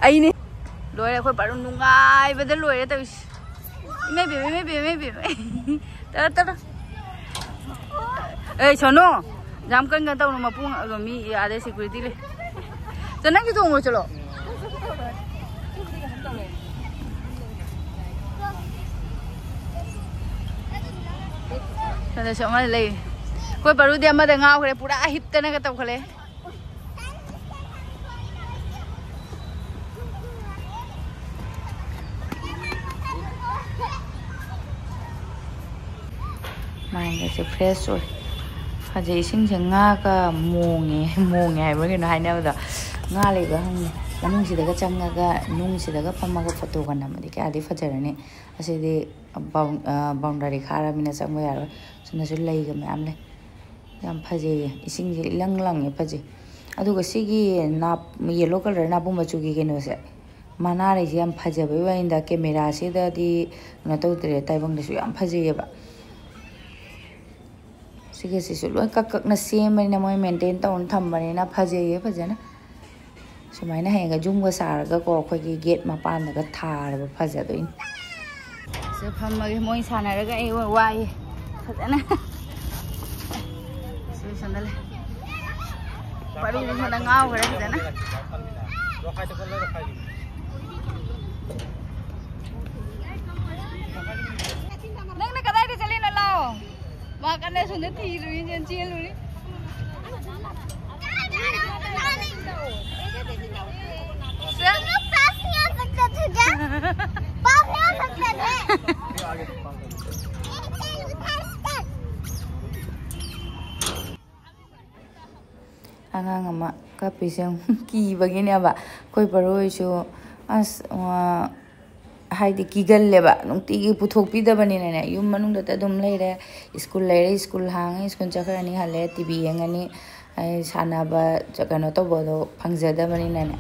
ꯑꯩꯅꯦ꯫ ꯂꯣꯏꯔꯦ, ꯑꯩꯈꯣꯏ ꯄꯥꯔꯨ ꯅꯨꯡꯉꯥꯏꯕꯗ ꯂꯣꯏꯔꯦ ꯇꯧꯔꯤꯁꯦ꯫ ꯏꯃꯩ ꯕꯦꯝꯃ, ꯏꯃꯩ ꯕꯦꯝꯃ, ꯏꯃꯩ ꯕꯦꯝꯃ꯫ ꯇꯔꯥ, ꯇꯔꯥ꯫ ꯑꯦ, ꯁꯣꯅꯣ, ꯌꯥꯝ ꯀꯟ ꯀꯟ ꯇꯧꯅꯨ, ꯃꯄꯨꯡ ꯑꯗꯣ ꯃꯤ ꯑꯥꯗꯩ ꯁꯦꯀ꯭ꯌꯨꯔꯤꯇꯤ ꯂꯩ꯫ ꯆꯣ, ꯅꯪꯁꯨ ꯇꯣꯡꯉꯣ ꯆꯠꯂꯣ꯫ ꯁꯣꯝꯗꯁꯨ ꯑꯃ ꯂꯩ꯫ ꯑꯩꯈꯣꯏ ꯄꯥꯔꯨꯗꯤ ꯑꯃꯗ ꯉꯥꯎꯈ꯭ꯔꯦ, ꯄꯨꯔꯥ ꯍꯤꯞꯇꯅꯒ ꯇꯧꯈꯠꯂꯦ꯫ ꯃꯥꯏꯟꯒꯁꯦ ꯐ꯭ꯔꯦꯁ ꯑꯣꯏ꯫ ꯐꯖꯩ, ꯏꯁꯤꯡꯁꯦ ꯉꯥꯒ ꯃꯣꯡꯉꯦ, ꯃꯣꯡꯉꯦ ꯍꯥꯏꯕ꯭ꯔꯥ ꯀꯩꯅꯣ ꯍꯥꯏꯅꯕꯗꯣ, ꯉꯥ ꯂꯩꯕ꯭ꯔꯥ ꯍꯪꯉꯦ꯫ ꯃꯅꯨꯡꯁꯤꯗꯒ ꯆꯪꯉꯒ ꯅꯨꯡꯁꯤꯗꯒ ꯐꯝꯃꯒ ꯐꯣꯇꯣꯒ ꯅꯝꯃꯗꯤ ꯀꯌꯥꯗꯤ ꯐꯖꯔꯅꯤ꯫ ꯑꯁꯤꯗꯤ ꯕꯥꯎꯟ-, ꯑ, ꯕꯥꯎꯟꯗꯔꯤ ꯈꯥꯔꯕꯅꯤꯅ ꯆꯪꯕ ꯌꯥꯔꯣꯏ꯫ ꯁꯣꯝꯗꯁꯨ ꯂꯩꯒ ꯃꯌꯥꯝ ꯂꯩ꯫ ꯌꯥꯝ ꯐꯖꯩꯌꯦ, ꯏꯁꯤꯡꯁꯦ ꯏꯂꯪ ꯂꯪꯉꯦ, ꯐꯖꯩ꯫ ꯑꯗꯨꯒ ꯁꯤꯒꯤ ꯅꯥꯞ-, ꯌꯦꯂꯣ ꯀꯂꯔ ꯅꯥꯄꯨꯝ ꯃꯆꯨꯒꯤ ꯀꯩꯅꯣꯁꯦ, ꯃꯅꯥꯔꯩꯁꯦ ꯌꯥꯝ ꯐꯖꯕꯩ ꯋꯥꯅꯤꯗ, ꯀꯦꯃꯦꯔꯥꯁꯤꯗꯗꯤ ꯀꯩꯅꯣ ꯇꯧꯗ꯭ꯔꯦ, ꯇꯥꯏꯕꯪꯗꯁꯨ ꯌꯥꯝ ꯐꯖꯩꯌꯦꯕ꯫ ꯁꯤꯒꯁꯤꯁꯨ ꯂꯣꯏ ꯀꯛ ꯀꯛꯅ ꯁꯦꯝꯕꯅꯤꯅ, ꯃꯣꯏ ꯃꯦꯟꯇꯦꯟ ꯇꯧꯅ ꯊꯝꯕꯅꯤꯅ ꯐꯖꯩꯌꯦ ꯐꯖꯅ꯫ ꯁꯨꯃꯥꯏꯅ ꯍꯌꯦꯡꯒ ꯌꯨꯝꯒ ꯁꯥꯔꯒꯀꯣ, ꯑꯩꯈꯣꯏꯒꯤ ꯒꯦꯠ ꯃꯄꯥꯟꯗꯒ ꯊꯥꯔꯕ ꯐꯖꯗꯣꯏꯅꯤ꯫ ꯁꯤꯗ ꯐꯝꯃꯒꯦ, ꯃꯣꯏ ꯁꯥꯟꯅꯔꯒ ꯑꯩ ꯋꯥꯏꯌꯦ ꯐꯖꯅ꯫ ꯁꯤ ꯁꯣꯝꯗ ꯂꯩ꯫ ꯄꯥꯔꯨꯁꯨ ꯁꯣꯝꯗ ꯉꯥꯎꯈ꯭ꯔꯦ ꯐꯖꯅ꯫ ꯅꯪꯅ ꯀꯗꯥꯏꯗ ꯆꯠꯂꯤꯅꯣ? ꯂꯥꯛꯑꯣ꯫ ꯃꯥ ꯀꯟꯅ ꯁꯣꯝꯗ ꯊꯤꯔꯨꯔꯤ, ꯆꯦꯟ-, ꯆꯦꯜꯂꯨꯔꯤ꯫ ꯑꯉꯥꯡ ꯑꯃ ꯀꯞꯄꯤꯁꯦ ꯑꯃꯨꯛ ꯀꯤꯕꯒꯤꯅꯦꯕ꯫ ꯑꯩꯈꯣꯏ ꯄꯥꯔꯨ ꯍꯣꯏꯁꯨ ꯑꯁ, ꯍꯥꯏꯗꯤ ꯀꯤꯒꯜꯂꯦꯕ, ꯅꯨꯡꯇꯤꯒꯤ ꯄꯨꯊꯣꯛꯄꯤꯗꯕꯅꯤꯅꯅꯦ, ꯌꯨꯝ ꯃꯅꯨꯡꯗꯇ ꯑꯗꯨꯝ ꯂꯩꯔꯦ꯫ ꯁ꯭ꯀꯨꯜ ꯂꯩꯔꯦ, ꯁ꯭ꯀꯨꯜ ꯍꯥꯡꯉꯦ, ꯁ꯭ꯀꯨꯜ ꯆꯠꯈ꯭ꯔꯅꯤ, ꯍꯜꯂꯛꯑꯦ, ꯇꯤ ꯚꯤ ꯌꯦꯡꯉꯅꯤ꯫ ꯑꯩ ꯁꯥꯟꯅꯕ ꯆ-, ꯀꯩꯅꯣ ꯇꯧꯕꯗꯣ ꯐꯪꯖꯗꯕꯅꯤꯅꯅꯦ,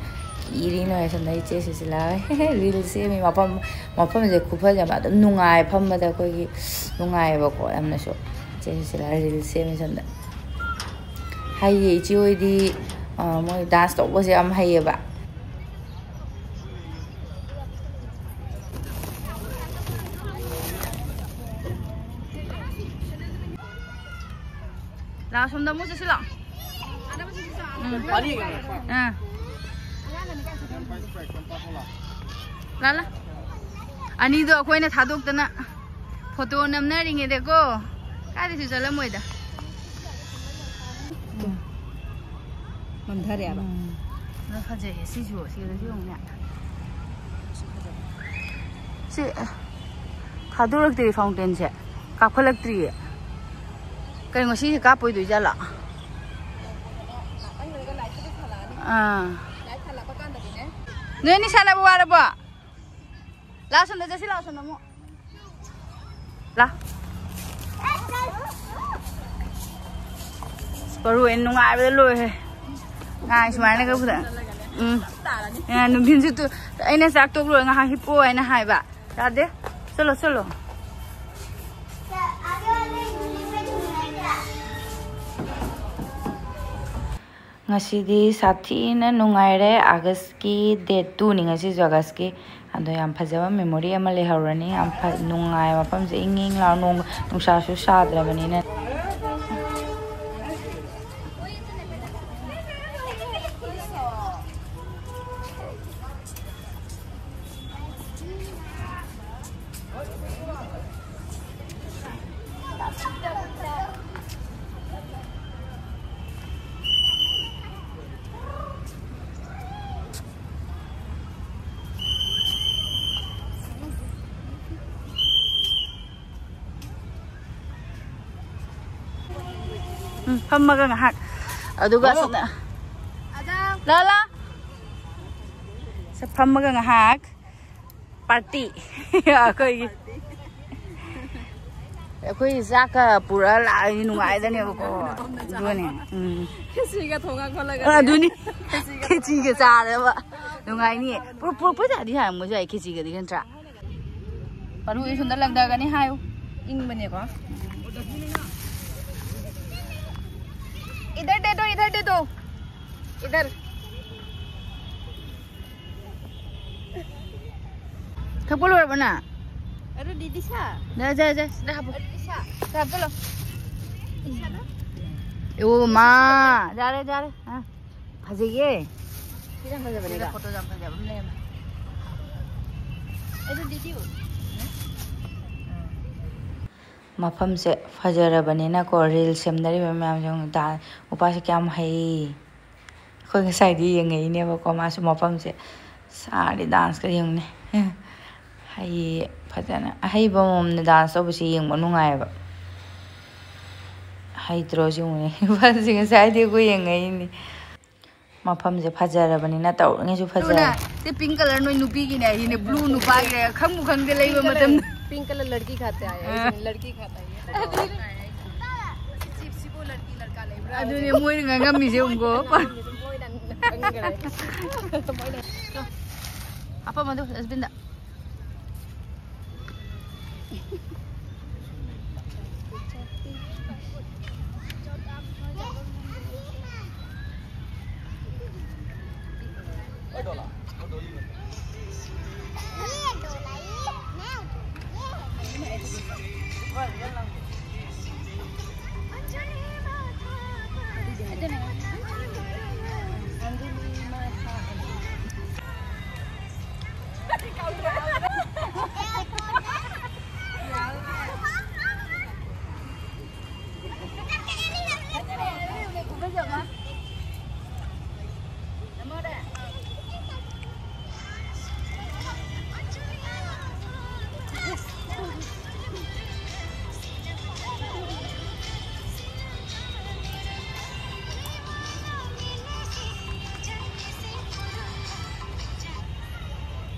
ꯀꯤꯔꯤ ꯅꯣꯏ ꯁꯣꯝꯗ ꯏꯆꯦ ꯁꯨꯁꯤꯂꯥ ꯔꯤꯜꯁ ꯁꯦꯝꯃꯤ꯫ ꯃꯐꯝ, ꯃꯐꯝꯁꯦ ꯈꯨꯐꯖ ꯑꯃ, ꯑꯗꯨꯝ ꯅꯨꯡꯉꯥꯏ ꯐꯝꯕꯗ, ꯑꯩꯈꯣꯏꯒꯤ ꯅꯨꯡꯉꯥꯏꯌꯦꯕꯀꯣ ꯌꯥꯝꯅꯁꯨ꯫ ꯏꯆꯦ ꯁꯨꯁꯤꯂꯥ ꯔꯤꯜꯁ ꯁꯦꯝꯃꯤ ꯁꯣꯝꯗ꯫ ꯍꯥꯏꯌꯦ, ꯏꯆꯦ ꯍꯣꯏꯗꯤ ꯑ, ꯃꯣꯏ ꯗꯥꯟꯁ ꯇꯧꯕꯁꯦ ꯌꯥꯝ ꯍꯩꯌꯦꯕ꯫ ꯂꯥꯛꯑꯣ, ꯁꯣꯝꯗ ꯑꯃꯨꯛ ꯆꯠꯁꯤ ꯂꯥꯛꯑꯣ꯫ ꯎꯝ꯫ ꯑꯥ꯫ ꯂꯥ, ꯂꯥ꯫ ꯑꯅꯤꯗꯣ ꯑꯩꯈꯣꯏꯅ ꯊꯥꯗꯣꯛꯇꯅ ꯐꯣꯇꯣ ꯅꯝꯅꯔꯤꯉꯩꯗꯀꯣ, ꯀꯥꯏꯗꯁꯨ ꯆꯠꯂꯝꯃꯣꯏꯗ꯫ ꯎꯝ꯫ ꯃꯝꯊꯔꯦꯕ꯫ ꯎꯝ꯫ ꯑꯗꯣ ꯐꯖꯩꯌꯦ ꯁꯤꯁꯨ, ꯁꯤꯗꯁꯨ ꯌꯦꯡꯉꯨꯅꯦ꯫ ꯁꯤ, ꯑ, ꯊꯥꯗꯣꯔꯛꯇ꯭ꯔꯤ ꯐꯥꯎꯟꯇꯦꯟꯁꯦ, ꯀꯥꯞꯈꯠꯂꯛꯇ꯭ꯔꯤꯌꯦ꯫ ꯀꯩꯅꯣ ꯉꯁꯤꯁꯦ ꯀꯥꯞꯄꯣꯏꯗꯣꯏ ꯖꯥꯠꯂꯣ? ꯑꯥ꯫ ꯅꯣꯏ ꯑꯅꯤ ꯁꯥꯟꯅꯕ ꯋꯥꯔꯕꯣ? ꯂꯥꯛꯑꯣ, ꯁꯣꯝꯗ ꯆꯠꯁꯤ, ꯂꯥꯛꯑꯣ, ꯁꯣꯝꯗ ꯑꯃꯨꯛ꯫ ꯂꯥ꯫ ꯃꯔꯨ ꯑꯣꯏꯅ ꯅꯨꯡꯉꯥꯏꯕꯗ ꯂꯣꯏꯔꯦ꯫ ꯉꯥꯏ ꯁꯨꯃꯥꯏꯅꯒ ꯐꯖꯅ꯫ ꯎꯝ꯫ ꯑ, ꯅꯨꯡꯊꯤꯟꯁꯨ ꯇꯨ-, ꯑꯩꯅ ꯆꯥꯛ ꯇꯣꯛ ꯂꯣꯏꯔ ꯉꯥꯏꯍꯥꯛ ꯍꯤꯞꯄꯣ ꯍꯥꯏꯅ ꯍꯥꯏꯕ꯫ ꯌꯥꯗꯦ꯫ ꯆꯠꯂꯣ, ꯆꯠꯂꯣ꯫ ꯉꯁꯤꯗꯤ ꯁꯥꯊꯤꯅ ꯅꯨꯡꯉꯥꯏꯔꯦ꯫ ꯑꯥꯒꯁꯀꯤ date two ꯅꯤ ꯉꯁꯤꯁꯨ, ꯑꯥꯒꯁꯀꯤ꯫ ꯑꯗꯣ ꯌꯥꯝ ꯐꯖꯕ memory ꯑꯃ ꯂꯩꯍꯧꯔꯅꯤ꯫ ꯌꯥꯝ ꯐ-, ꯅꯨꯡꯉꯥꯏ ꯃꯐꯝꯁꯦ, ꯏꯪ ꯏꯪ ꯂꯥꯎ, ꯅꯣꯡ, ꯅꯨꯡꯁꯥꯁꯨ ꯁꯥꯗ꯭ꯔꯕꯅꯤꯅ꯫ ꯎꯝ, ꯐꯝꯃꯒ ꯉꯥꯏꯍꯥꯛ꯫ ꯑꯗꯨꯒ ꯑꯣ꯫ ꯁꯤꯗ-, ꯂꯥ, ꯂꯥ꯫ ꯁꯤ ꯐꯝꯃꯒ ꯉꯥꯏꯍꯥꯛ party꯫ ꯑꯩꯈꯣꯏꯒꯤ, ꯑꯩꯈꯣꯏꯒꯤ ꯆꯥꯛꯀ ꯄꯨꯔꯛꯑ ꯂꯥꯛꯑꯗꯤ ꯅꯨꯡꯉꯥꯏꯗꯅꯦꯕꯀꯣ꯫ ꯑꯗꯨꯅꯦ꯫ ꯎꯝ꯫ ꯈꯦꯆꯤꯒ ꯊꯣꯡꯉ ꯈꯣꯠꯂꯒ ꯑ, ꯑꯗꯨꯅꯤ꯫ ꯈꯦꯆꯤꯒ ꯈꯦꯆꯤꯒ ꯆꯥꯔꯕ ꯅꯨꯡꯉꯥꯏꯅꯤ꯫ ꯄꯨꯔꯛ-, ꯄꯨꯔꯛꯄ ꯌꯥꯗꯤ ꯍꯥꯏꯔꯝꯕꯁꯨ ꯌꯥꯏ, ꯈꯦꯆꯤꯒꯗꯤ ꯅꯠꯇ꯭ꯔꯥ? ꯃꯔꯨ ꯑꯣꯏ ꯁꯣꯝꯗ ꯂꯪꯊꯒꯅꯤ ꯍꯥꯏꯌꯨ꯫ ꯏꯪꯕꯅꯦꯀꯣ꯫ इधर दे दो, इधर दे दो। इधर। ꯊꯛꯄ ꯂꯣꯏꯔꯕꯣ ꯅꯪ? ꯑꯗꯨ ꯗꯤꯗꯤ ꯁꯥ꯫ ꯌꯥꯔꯦ, ꯌꯥꯔꯦ, ꯌꯥꯔꯦ꯫ ꯁꯤꯗ ꯍꯥꯞꯄꯣ꯫ ꯑꯗꯨꯗꯤ ꯁꯥ꯫ ꯁꯤꯗ ꯍꯥꯞꯆꯜꯂꯣ꯫ ꯏꯁꯥꯗ꯫ ꯑꯣ, ꯃꯥ꯫ ꯌꯥꯔꯦ, ꯌꯥꯔꯦ꯫ ꯑ, ꯐꯖꯩꯌꯦ꯫ ꯁꯤꯅ ꯐꯖꯕꯅꯦ꯫ ꯁꯤꯗ ꯐꯣꯇꯣ ꯌꯥꯝ ꯐꯖꯕ ꯑꯃ ꯂꯩꯔꯝꯃꯦ꯫ ꯑꯗꯨ ꯗꯤꯗꯤ꯫ ꯃꯐꯝꯁꯦ ꯐꯖꯔꯕꯅꯤꯅꯀꯣ, ꯔꯤꯜꯁ ꯁꯦꯝꯅꯔꯤꯕ ꯃꯌꯥꯝꯁꯦ ꯌꯦꯡꯉꯨ, ꯗꯥꯟ-, ꯅꯨꯄꯥꯁꯦ ꯀꯌꯥꯝ ꯍꯩ꯫ ꯑꯩꯈꯣꯏ ꯉꯁꯥꯏꯗꯤ ꯌꯦꯡꯉꯛꯏꯅꯦꯕꯀꯣ, ꯃꯥꯁꯨ ꯃꯐꯝꯁꯦ ꯁꯥꯔꯗꯤ ꯗꯥꯟꯁꯀ ꯌꯦꯡꯉꯨꯅꯦ꯫ ꯍꯩ, ꯐꯖꯅ ꯑꯍꯩꯕ ꯑꯃꯃꯝꯅ ꯗꯥꯟꯁ ꯇꯧꯕꯁꯦ ꯌꯦꯡꯕ ꯅꯨꯡꯉꯥꯏꯌꯦꯕ꯫ ꯍꯩꯇ꯭ꯔꯣ ꯁꯤ ꯌꯦꯡꯉꯨꯅꯦ, ꯅꯨꯄꯥꯁꯦ ꯉꯁꯥꯏꯗꯤ ꯑꯩꯈꯣꯏ ꯌꯦꯡꯉꯛꯏꯅꯦ꯫ ꯃꯐꯝꯁꯦ ꯐꯖꯔꯕꯅꯤꯅ ꯇꯧꯔꯤꯉꯩꯁꯨ ꯐꯖꯔꯦ꯫ ꯑꯗꯨꯅ ꯁꯤ pink colour ꯅꯣꯏ ꯅꯨꯄꯤꯒꯤꯅꯦ, ꯁꯤꯅꯦ blue ꯅꯨꯄꯥꯒꯤꯅꯦ, ꯈꯪꯕꯨ ꯈꯪꯗꯦ ꯂꯩꯕ ꯃꯇꯝꯗ꯫ Pink colour ꯂꯗꯀꯤ ꯈꯥꯇꯥ ꯍꯥꯏ, ꯑꯥ꯫ ꯂꯗꯀꯤ ꯈꯥꯇꯥ ꯍꯥꯏ꯫ ꯑꯗꯨꯅꯦ ꯃꯣꯏꯅ ꯉꯥꯡꯉꯝꯃꯤꯁꯦ ꯌꯦꯡꯉꯨꯀꯣ꯫ ꯃꯣꯏꯅ ꯈꯪꯈ꯭ꯔꯦ꯫ ꯃꯣꯏꯅ ꯍꯥꯞꯄꯝꯃꯣ ꯑꯗꯨ dustbin ꯗ꯫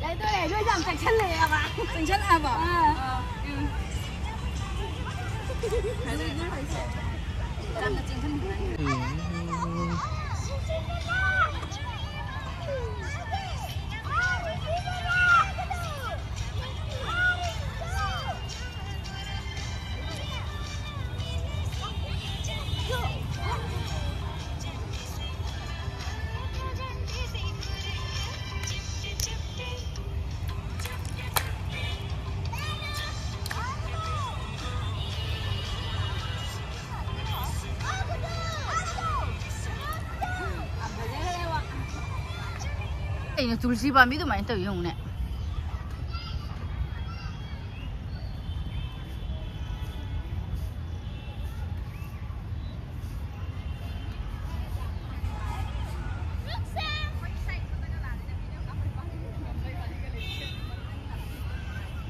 ꯂꯩꯗꯣꯔꯦ, ꯅꯣꯏꯁꯦ ꯌꯥꯝ ꯆꯪꯁꯜꯂꯛꯑꯦꯕ꯫ ꯆꯪꯁꯜꯂꯛꯑꯕ? ꯑꯥ꯫ ꯑꯥ꯫ ꯎꯝ꯫ ꯌꯥꯝꯅ ꯆꯪꯁꯟꯕꯤꯕꯅꯤ꯫ ꯀꯩꯅꯣ ꯇꯨꯜꯁꯤ ꯄꯥꯝꯕꯤ ꯑꯗꯨꯃꯥꯏꯅ ꯇꯧꯋꯤ ꯌꯦꯡꯉꯨꯅꯦ꯫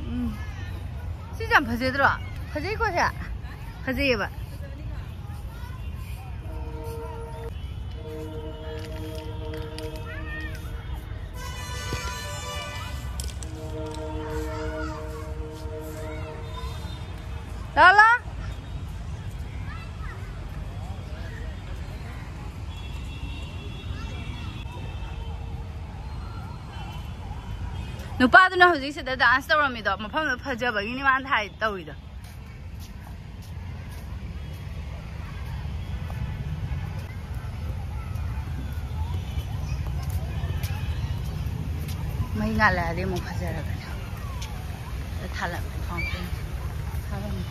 ꯎꯝ꯫ ꯁꯤꯁꯦ ꯌꯥꯝ ꯐꯖꯗ꯭ꯔꯣ? ꯐꯖꯩꯀꯣ ꯁꯦ? ꯐꯖꯩꯌꯦꯕ꯫ ꯂꯥꯛꯑꯣ, ꯂꯥꯛꯑꯣ꯫ ꯅꯨꯄꯥꯗꯨꯅ ꯍꯧꯖꯤꯛ ꯁꯤꯗ dance ꯇꯧꯔꯝꯃꯤꯗꯣ, ꯃꯐꯝꯗꯣ ꯐꯖꯕꯒꯤꯅꯤ ꯃꯥꯅ ꯍꯥꯏ ꯇꯧꯔꯤꯗꯣ꯫ ꯃꯩ ꯉꯥꯜꯂꯛꯑꯗꯤ ꯑꯃꯨꯛ ꯐꯖꯔꯕꯅꯦ꯫ ꯊꯥꯜꯂꯝꯃꯦ fountain꯫ ꯊꯥꯜꯂꯝꯃꯦ꯫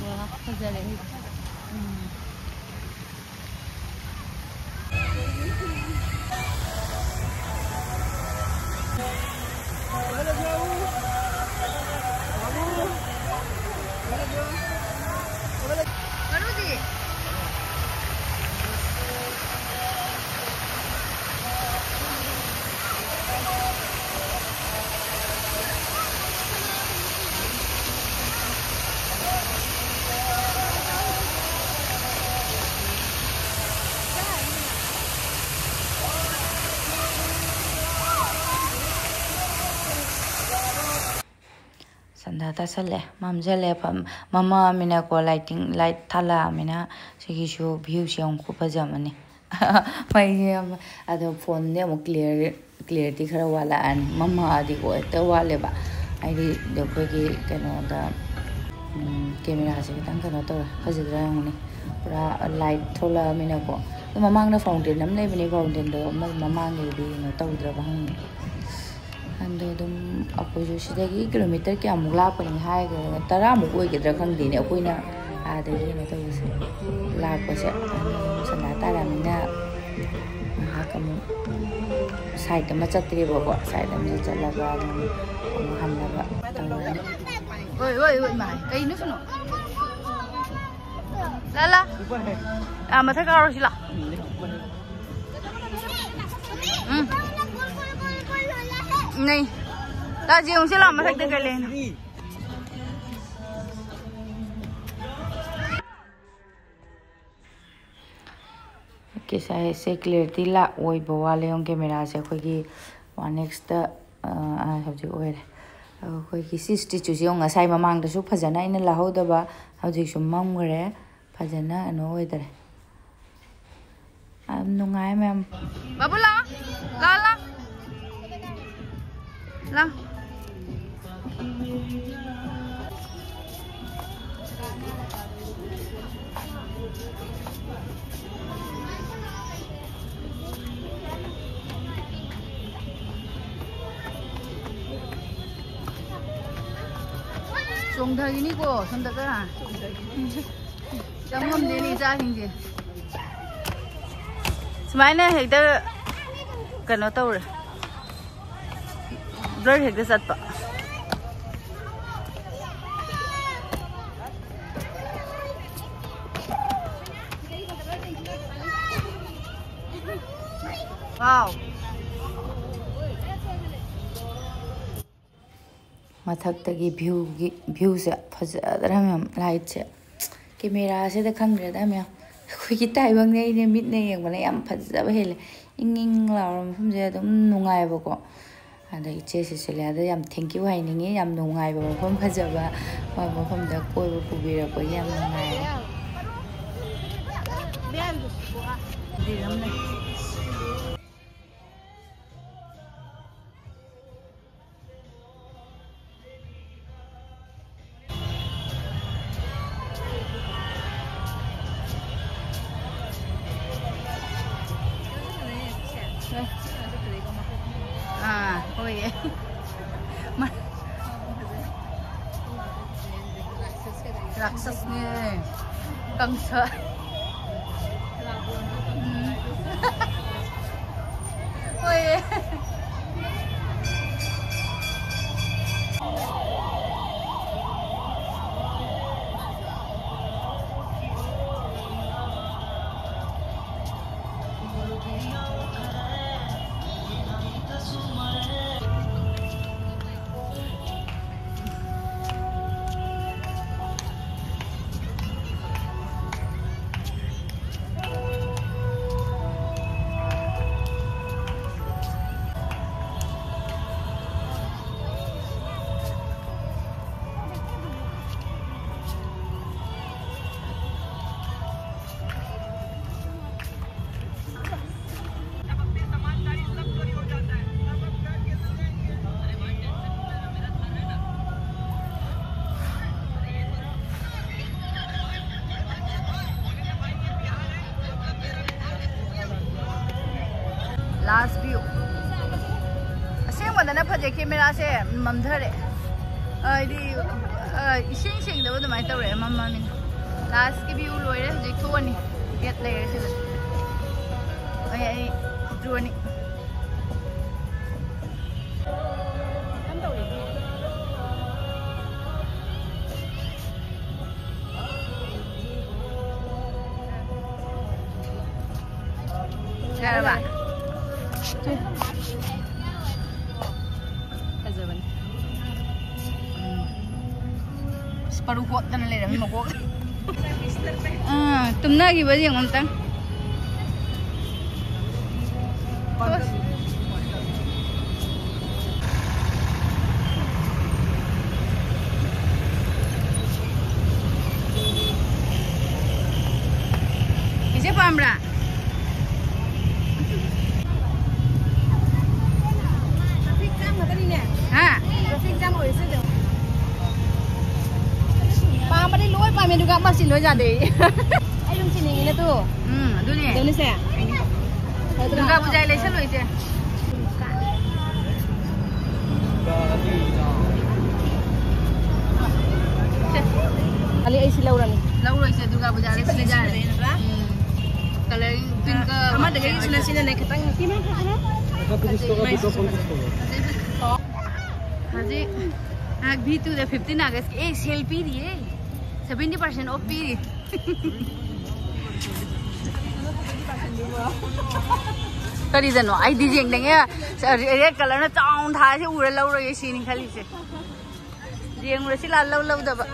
ꯋꯥ, ꯐꯖꯔꯦ꯫ ꯎꯝ꯫ ꯁꯟꯗꯥ ꯇꯥꯁꯜꯂꯦ, ꯃꯝꯁꯤꯜꯂꯦ꯫ ꯐꯝ-, ꯃꯝꯃꯛꯑꯃꯤꯅꯀꯣ, lighting, light ꯊꯥꯜꯂꯛꯑꯃꯤꯅ ꯁꯤꯒꯤꯁꯨ viewꯁꯦ ꯑꯃꯨꯛ ꯈꯨꯐꯖ ꯑꯃꯅꯤ꯫ ꯃꯩꯁꯦ ꯌꯥꯝ, ꯑꯗꯣ phoneꯗꯤ ꯑꯃꯨꯛ clear, clarity ꯈꯔ ꯋꯥꯠꯂꯛꯑꯅꯤ꯫ ꯃꯝꯃꯛꯑꯗꯤꯀꯣ ꯍꯦꯛꯇ ꯋꯥꯠꯂꯦꯕ꯫ ꯍꯥꯏꯗꯤ ꯑꯩꯈꯣꯏꯒꯤ ꯀꯩꯅꯣꯗ, ꯎꯝ, cameraꯁꯦ ꯈꯤꯇꯪ ꯀꯩꯅꯣ ꯇꯧꯔꯦ, ꯐꯖꯗ꯭ꯔꯥ ꯌꯦꯡꯉꯨꯅꯦ꯫ ꯄꯨꯔꯥ light ꯊꯣꯛꯂꯛꯑꯃꯤꯅꯀꯣ꯫ ꯑꯗꯣ ꯃꯃꯥꯡꯗ fountain ꯑꯃ ꯂꯩꯕꯅꯦ, fountainꯗꯣ ꯑꯃ ꯃꯃꯥꯡꯒꯤꯗꯤ ꯀꯩꯅꯣ ꯇꯧꯗ꯭ꯔꯕ ꯈꯪꯗꯦ꯫ ꯑꯗꯣ ꯑꯗꯨꯝ ꯑꯩꯈꯣꯏꯁꯨ ꯁꯤꯗꯒꯤ ꯀꯤꯂꯣꯃꯤꯇꯔ ꯀꯌꯥꯃꯨꯛ ꯂꯥꯞꯄꯅꯤ ꯍꯥꯏꯒꯗ꯭ꯔꯥ, ꯇꯔꯥꯃꯨꯛ ꯑꯣꯏꯒꯗ꯭ꯔꯥ ꯈꯪꯗꯦꯅꯦ, ꯑꯩꯈꯣꯏꯅ ꯑꯥꯗꯒꯤ ꯀꯩꯅꯣ ꯇꯧꯕꯁꯦ, ꯂꯥꯛꯄꯁꯦ꯫ ꯑꯗꯨꯅ ꯑꯗꯨꯝ ꯁꯟꯗꯥ ꯇꯥꯔꯃꯤꯅ ꯉꯥꯏꯍꯥꯛ ꯑꯃꯨꯛ ꯁꯥꯏꯠ ꯑꯃ ꯆꯠꯇ꯭ꯔꯦꯕꯀꯣ, ꯁꯥꯏꯠ ꯑꯃꯗ ꯆꯠꯂꯒ ꯑꯗꯨꯝ ꯑꯃꯨꯛ ꯍꯟꯅꯕ ꯇꯧꯔꯅꯤ꯫ ꯑꯣꯏ, ꯑꯣꯏ, ꯑꯣꯏ, ꯃꯥ, ꯀꯩꯅꯣ ꯁꯤꯅꯣ? ꯂꯥ, ꯂꯥ꯫ ꯑꯥ, ꯃꯊꯛ ꯀꯥꯔꯨꯁꯤ ꯂꯥ꯫ ꯎꯝ꯫ ꯅꯩ꯫ ꯂꯥ, ꯌꯦꯡꯉꯨꯁꯤ ꯂꯥ, ꯃꯊꯛꯇ ꯀꯩ ꯂꯩꯅꯣ꯫ ꯀꯦꯁꯥꯏꯁꯦ ꯀ꯭ꯂꯤꯌꯥꯔꯤꯇꯤ ꯂꯥꯛ ꯑꯣꯏꯕ ꯋꯥꯠꯂꯦ꯫ ꯌꯦꯡꯉꯨ, ꯀꯦꯃꯦꯔꯥꯁꯦ ꯑꯩꯈꯣꯏꯒꯤ ꯋꯥꯟ ꯑꯦꯛꯁꯇ, ꯑ, ꯑ, ꯍꯧꯖꯤꯛ ꯑꯣꯏꯔꯦ꯫ ꯑꯩꯈꯣꯏꯒꯤ ꯁꯤ ꯁ꯭ꯇꯦꯆꯨꯁꯦ ꯌꯦꯡꯉꯨ, ꯉꯁꯥꯏ ꯃꯃꯥꯡꯗꯁꯨ ꯐꯖꯅ ꯑꯩꯅ ꯂꯥꯍꯧꯗꯕ, ꯍꯧꯖꯤꯛꯁꯨ ꯃꯝꯈ꯭ꯔꯦ, ꯐꯖꯅ ꯀꯩꯅꯣ ꯑꯣꯏꯗꯔꯦ꯫ ꯌꯥꯝ ꯅꯨꯡꯉꯥꯏ ꯃꯌꯥꯝ꯫ ꯕꯥꯕꯨ ꯂꯥ, ꯂꯥ, ꯂꯥ꯫ ꯂꯥ꯫ ꯆꯣꯡꯊꯈꯤꯅꯤꯀꯣ ꯁꯣꯝꯗꯒ꯫ ꯆꯪꯉꯝꯗꯦꯅꯦ ꯏꯆꯥꯁꯤꯡꯁꯦ꯫ ꯁꯨꯃꯥꯏꯅ ꯍꯦꯛꯇ ꯀꯩꯅꯣ ꯇꯧꯔꯦ, ꯕ꯭ꯂꯔ ꯍꯦꯛꯇ ꯆꯠꯄ꯫ ꯋꯥꯎ꯫ ꯃꯊꯛꯇꯒꯤ ꯚ꯭ꯌꯨꯒꯤ, ꯚ꯭ꯌꯨꯁꯦ ꯐꯖꯗ꯭ꯔꯥ ꯃꯌꯥꯝ? ꯂꯥꯏꯠꯁꯦ ꯀꯦꯃꯦꯔꯥꯁꯤꯗ ꯈꯪꯗ꯭ꯔꯦꯗ ꯃꯌꯥꯝ꯫ ꯑꯩꯈꯣꯏꯒꯤ ꯇꯥꯏꯕꯪꯅꯦ, ꯑꯩꯅ ꯃꯤꯠꯅ ꯌꯦꯡꯕꯅ ꯌꯥꯝ ꯐꯖꯕ ꯍꯦꯜꯂꯦ꯫ ꯏꯪ ꯏꯪ ꯂꯥꯎꯔ ꯃꯐꯝꯁꯦ ꯑꯗꯨꯝ ꯅꯨꯡꯉꯥꯏꯕꯀꯣ꯫ ꯑꯗ ꯏꯆꯦ ꯁꯤꯁꯤꯂꯤꯌꯥꯗ ꯌꯥꯝ thank you ꯍꯥꯏꯅꯤꯡꯉꯤ, ꯌꯥꯝ ꯅꯨꯡꯉꯥꯏꯕ ꯃꯐꯝ ꯐꯖꯕ, ꯃꯣꯏ ꯃꯐꯝꯗ ꯀꯣꯏꯕ ꯄꯨꯕꯤꯔꯛꯄꯒꯤ ꯌꯥꯝ ꯅꯨꯡꯉꯥꯏꯔꯦ꯫ ꯑꯥ, ꯍꯣꯏꯌꯦ꯫ ꯔꯥꯛꯁꯁꯅꯦ꯫ ꯀꯪꯁ꯫ ꯎꯝ꯫ ꯍꯣꯏꯌꯦ꯫ Last view꯫ ꯑꯁꯦꯡꯕꯗꯅ ꯐꯖꯩ, camera ꯁꯦ ꯃꯝꯊꯔꯦ꯫ ꯍꯥꯏꯗꯤ, ꯑ, ꯏꯁꯦꯡ ꯁꯦꯡꯗꯕ ꯑꯗꯨꯃꯥꯏꯅ ꯇꯧꯔꯦ, ꯃꯝꯃꯃꯤꯅ꯫ Last ꯀꯤ view ꯂꯣꯏꯔꯦ, ꯍꯧꯖꯤꯛ ꯊꯣꯛꯑꯅꯤ꯫ Gate ꯂꯩꯔꯦ ꯁꯤꯗ꯫ ꯑꯩ, ꯑꯩ ꯊꯣꯛꯑꯅꯤ꯫ ꯌꯥꯔꯕ? ꯐꯖꯕꯅꯤ꯫ ꯎꯝ꯫ ꯑꯁ, ꯄꯔꯨ ꯀꯣꯠꯇꯅ ꯂꯩꯔꯝꯃꯤ ꯃꯀꯣꯛ꯫ ꯑꯥ, ꯇꯨꯝꯅꯈꯤꯕ ꯌꯦꯡꯉꯣ ꯑꯝꯇꯪ꯫ ꯏꯆꯦ ꯄꯥꯝꯕ꯭ꯔꯥ? Traffic jam ꯉꯥꯛꯇꯅꯤꯅꯦ꯫ ꯍꯥ? Traffic jam ꯑꯣꯏꯔꯤꯁꯦ ꯑꯗꯨꯝ꯫ ꯄꯥꯝꯕꯗꯤ ꯂꯣꯏ ꯄꯥꯝꯃꯦ, ꯑꯗꯨꯒ ꯑꯃ ꯁꯤ ꯂꯣꯏ ꯌꯥꯗꯦ꯫ ꯑꯩ ꯑꯗꯨꯝ ꯁꯤꯅꯤꯡꯉꯤꯅꯦ ꯑꯗꯨ꯫ ꯎꯝ, ꯑꯗꯨꯅꯦ꯫ ꯑꯗꯨꯅꯁꯦ꯫ ꯗꯨꯔꯒꯥ ꯄꯨꯖꯥ ꯂꯩꯁꯜꯂꯣ ꯏꯆꯦ꯫ ꯁꯦ꯫ ꯂꯧꯔꯅꯤ꯫ ꯂꯧꯔꯣꯏꯁꯦ, ꯗꯨꯔꯒꯥ ꯄꯨꯖꯥꯗ ꯁꯤ ꯐꯖꯩ, ꯁꯤꯖꯤꯟꯅꯖꯔꯦ꯫ ꯁꯤꯖꯤꯟꯅꯖꯔꯦ꯫ ꯎꯝ꯫ ꯀꯂꯔꯤꯡ ꯄꯤꯡꯀ ꯑꯃꯗꯒꯤ ꯁꯤꯅ ꯁꯤꯅꯅꯦ ꯈꯤꯇꯪ ꯁꯤꯅ ꯐꯖꯅ ꯐꯖꯩ꯫ ꯍꯧꯖꯤꯛ ꯉꯥꯏꯍꯥꯛ ꯚꯤ ꯇꯨꯗ ꯐꯤꯐꯇꯤꯟ ꯑꯥꯒꯁꯀꯤ ꯑꯦ ꯁꯦꯜ ꯄꯤꯔꯤꯌꯦ, ꯁꯚꯦꯟꯇꯤ ꯄꯥꯔꯁꯦꯟ ꯑꯣꯐ ꯄꯤꯔꯤ꯫ ꯀꯔꯤꯗꯅꯣ ꯑꯩꯗꯤ ꯌꯦꯡꯗꯉꯦ, ꯔꯦꯗ ꯀꯂꯔꯅ ꯆꯥꯎꯅ ꯊꯥꯔꯁꯦ ꯎꯔ ꯂꯧꯔꯒꯦ ꯁꯤꯅꯤ ꯈꯜꯂꯤꯁꯦ꯫ ꯌꯦꯡꯉꯨꯔꯁꯤ ꯂꯥ ꯂꯧ ꯂꯧꯗꯕ꯫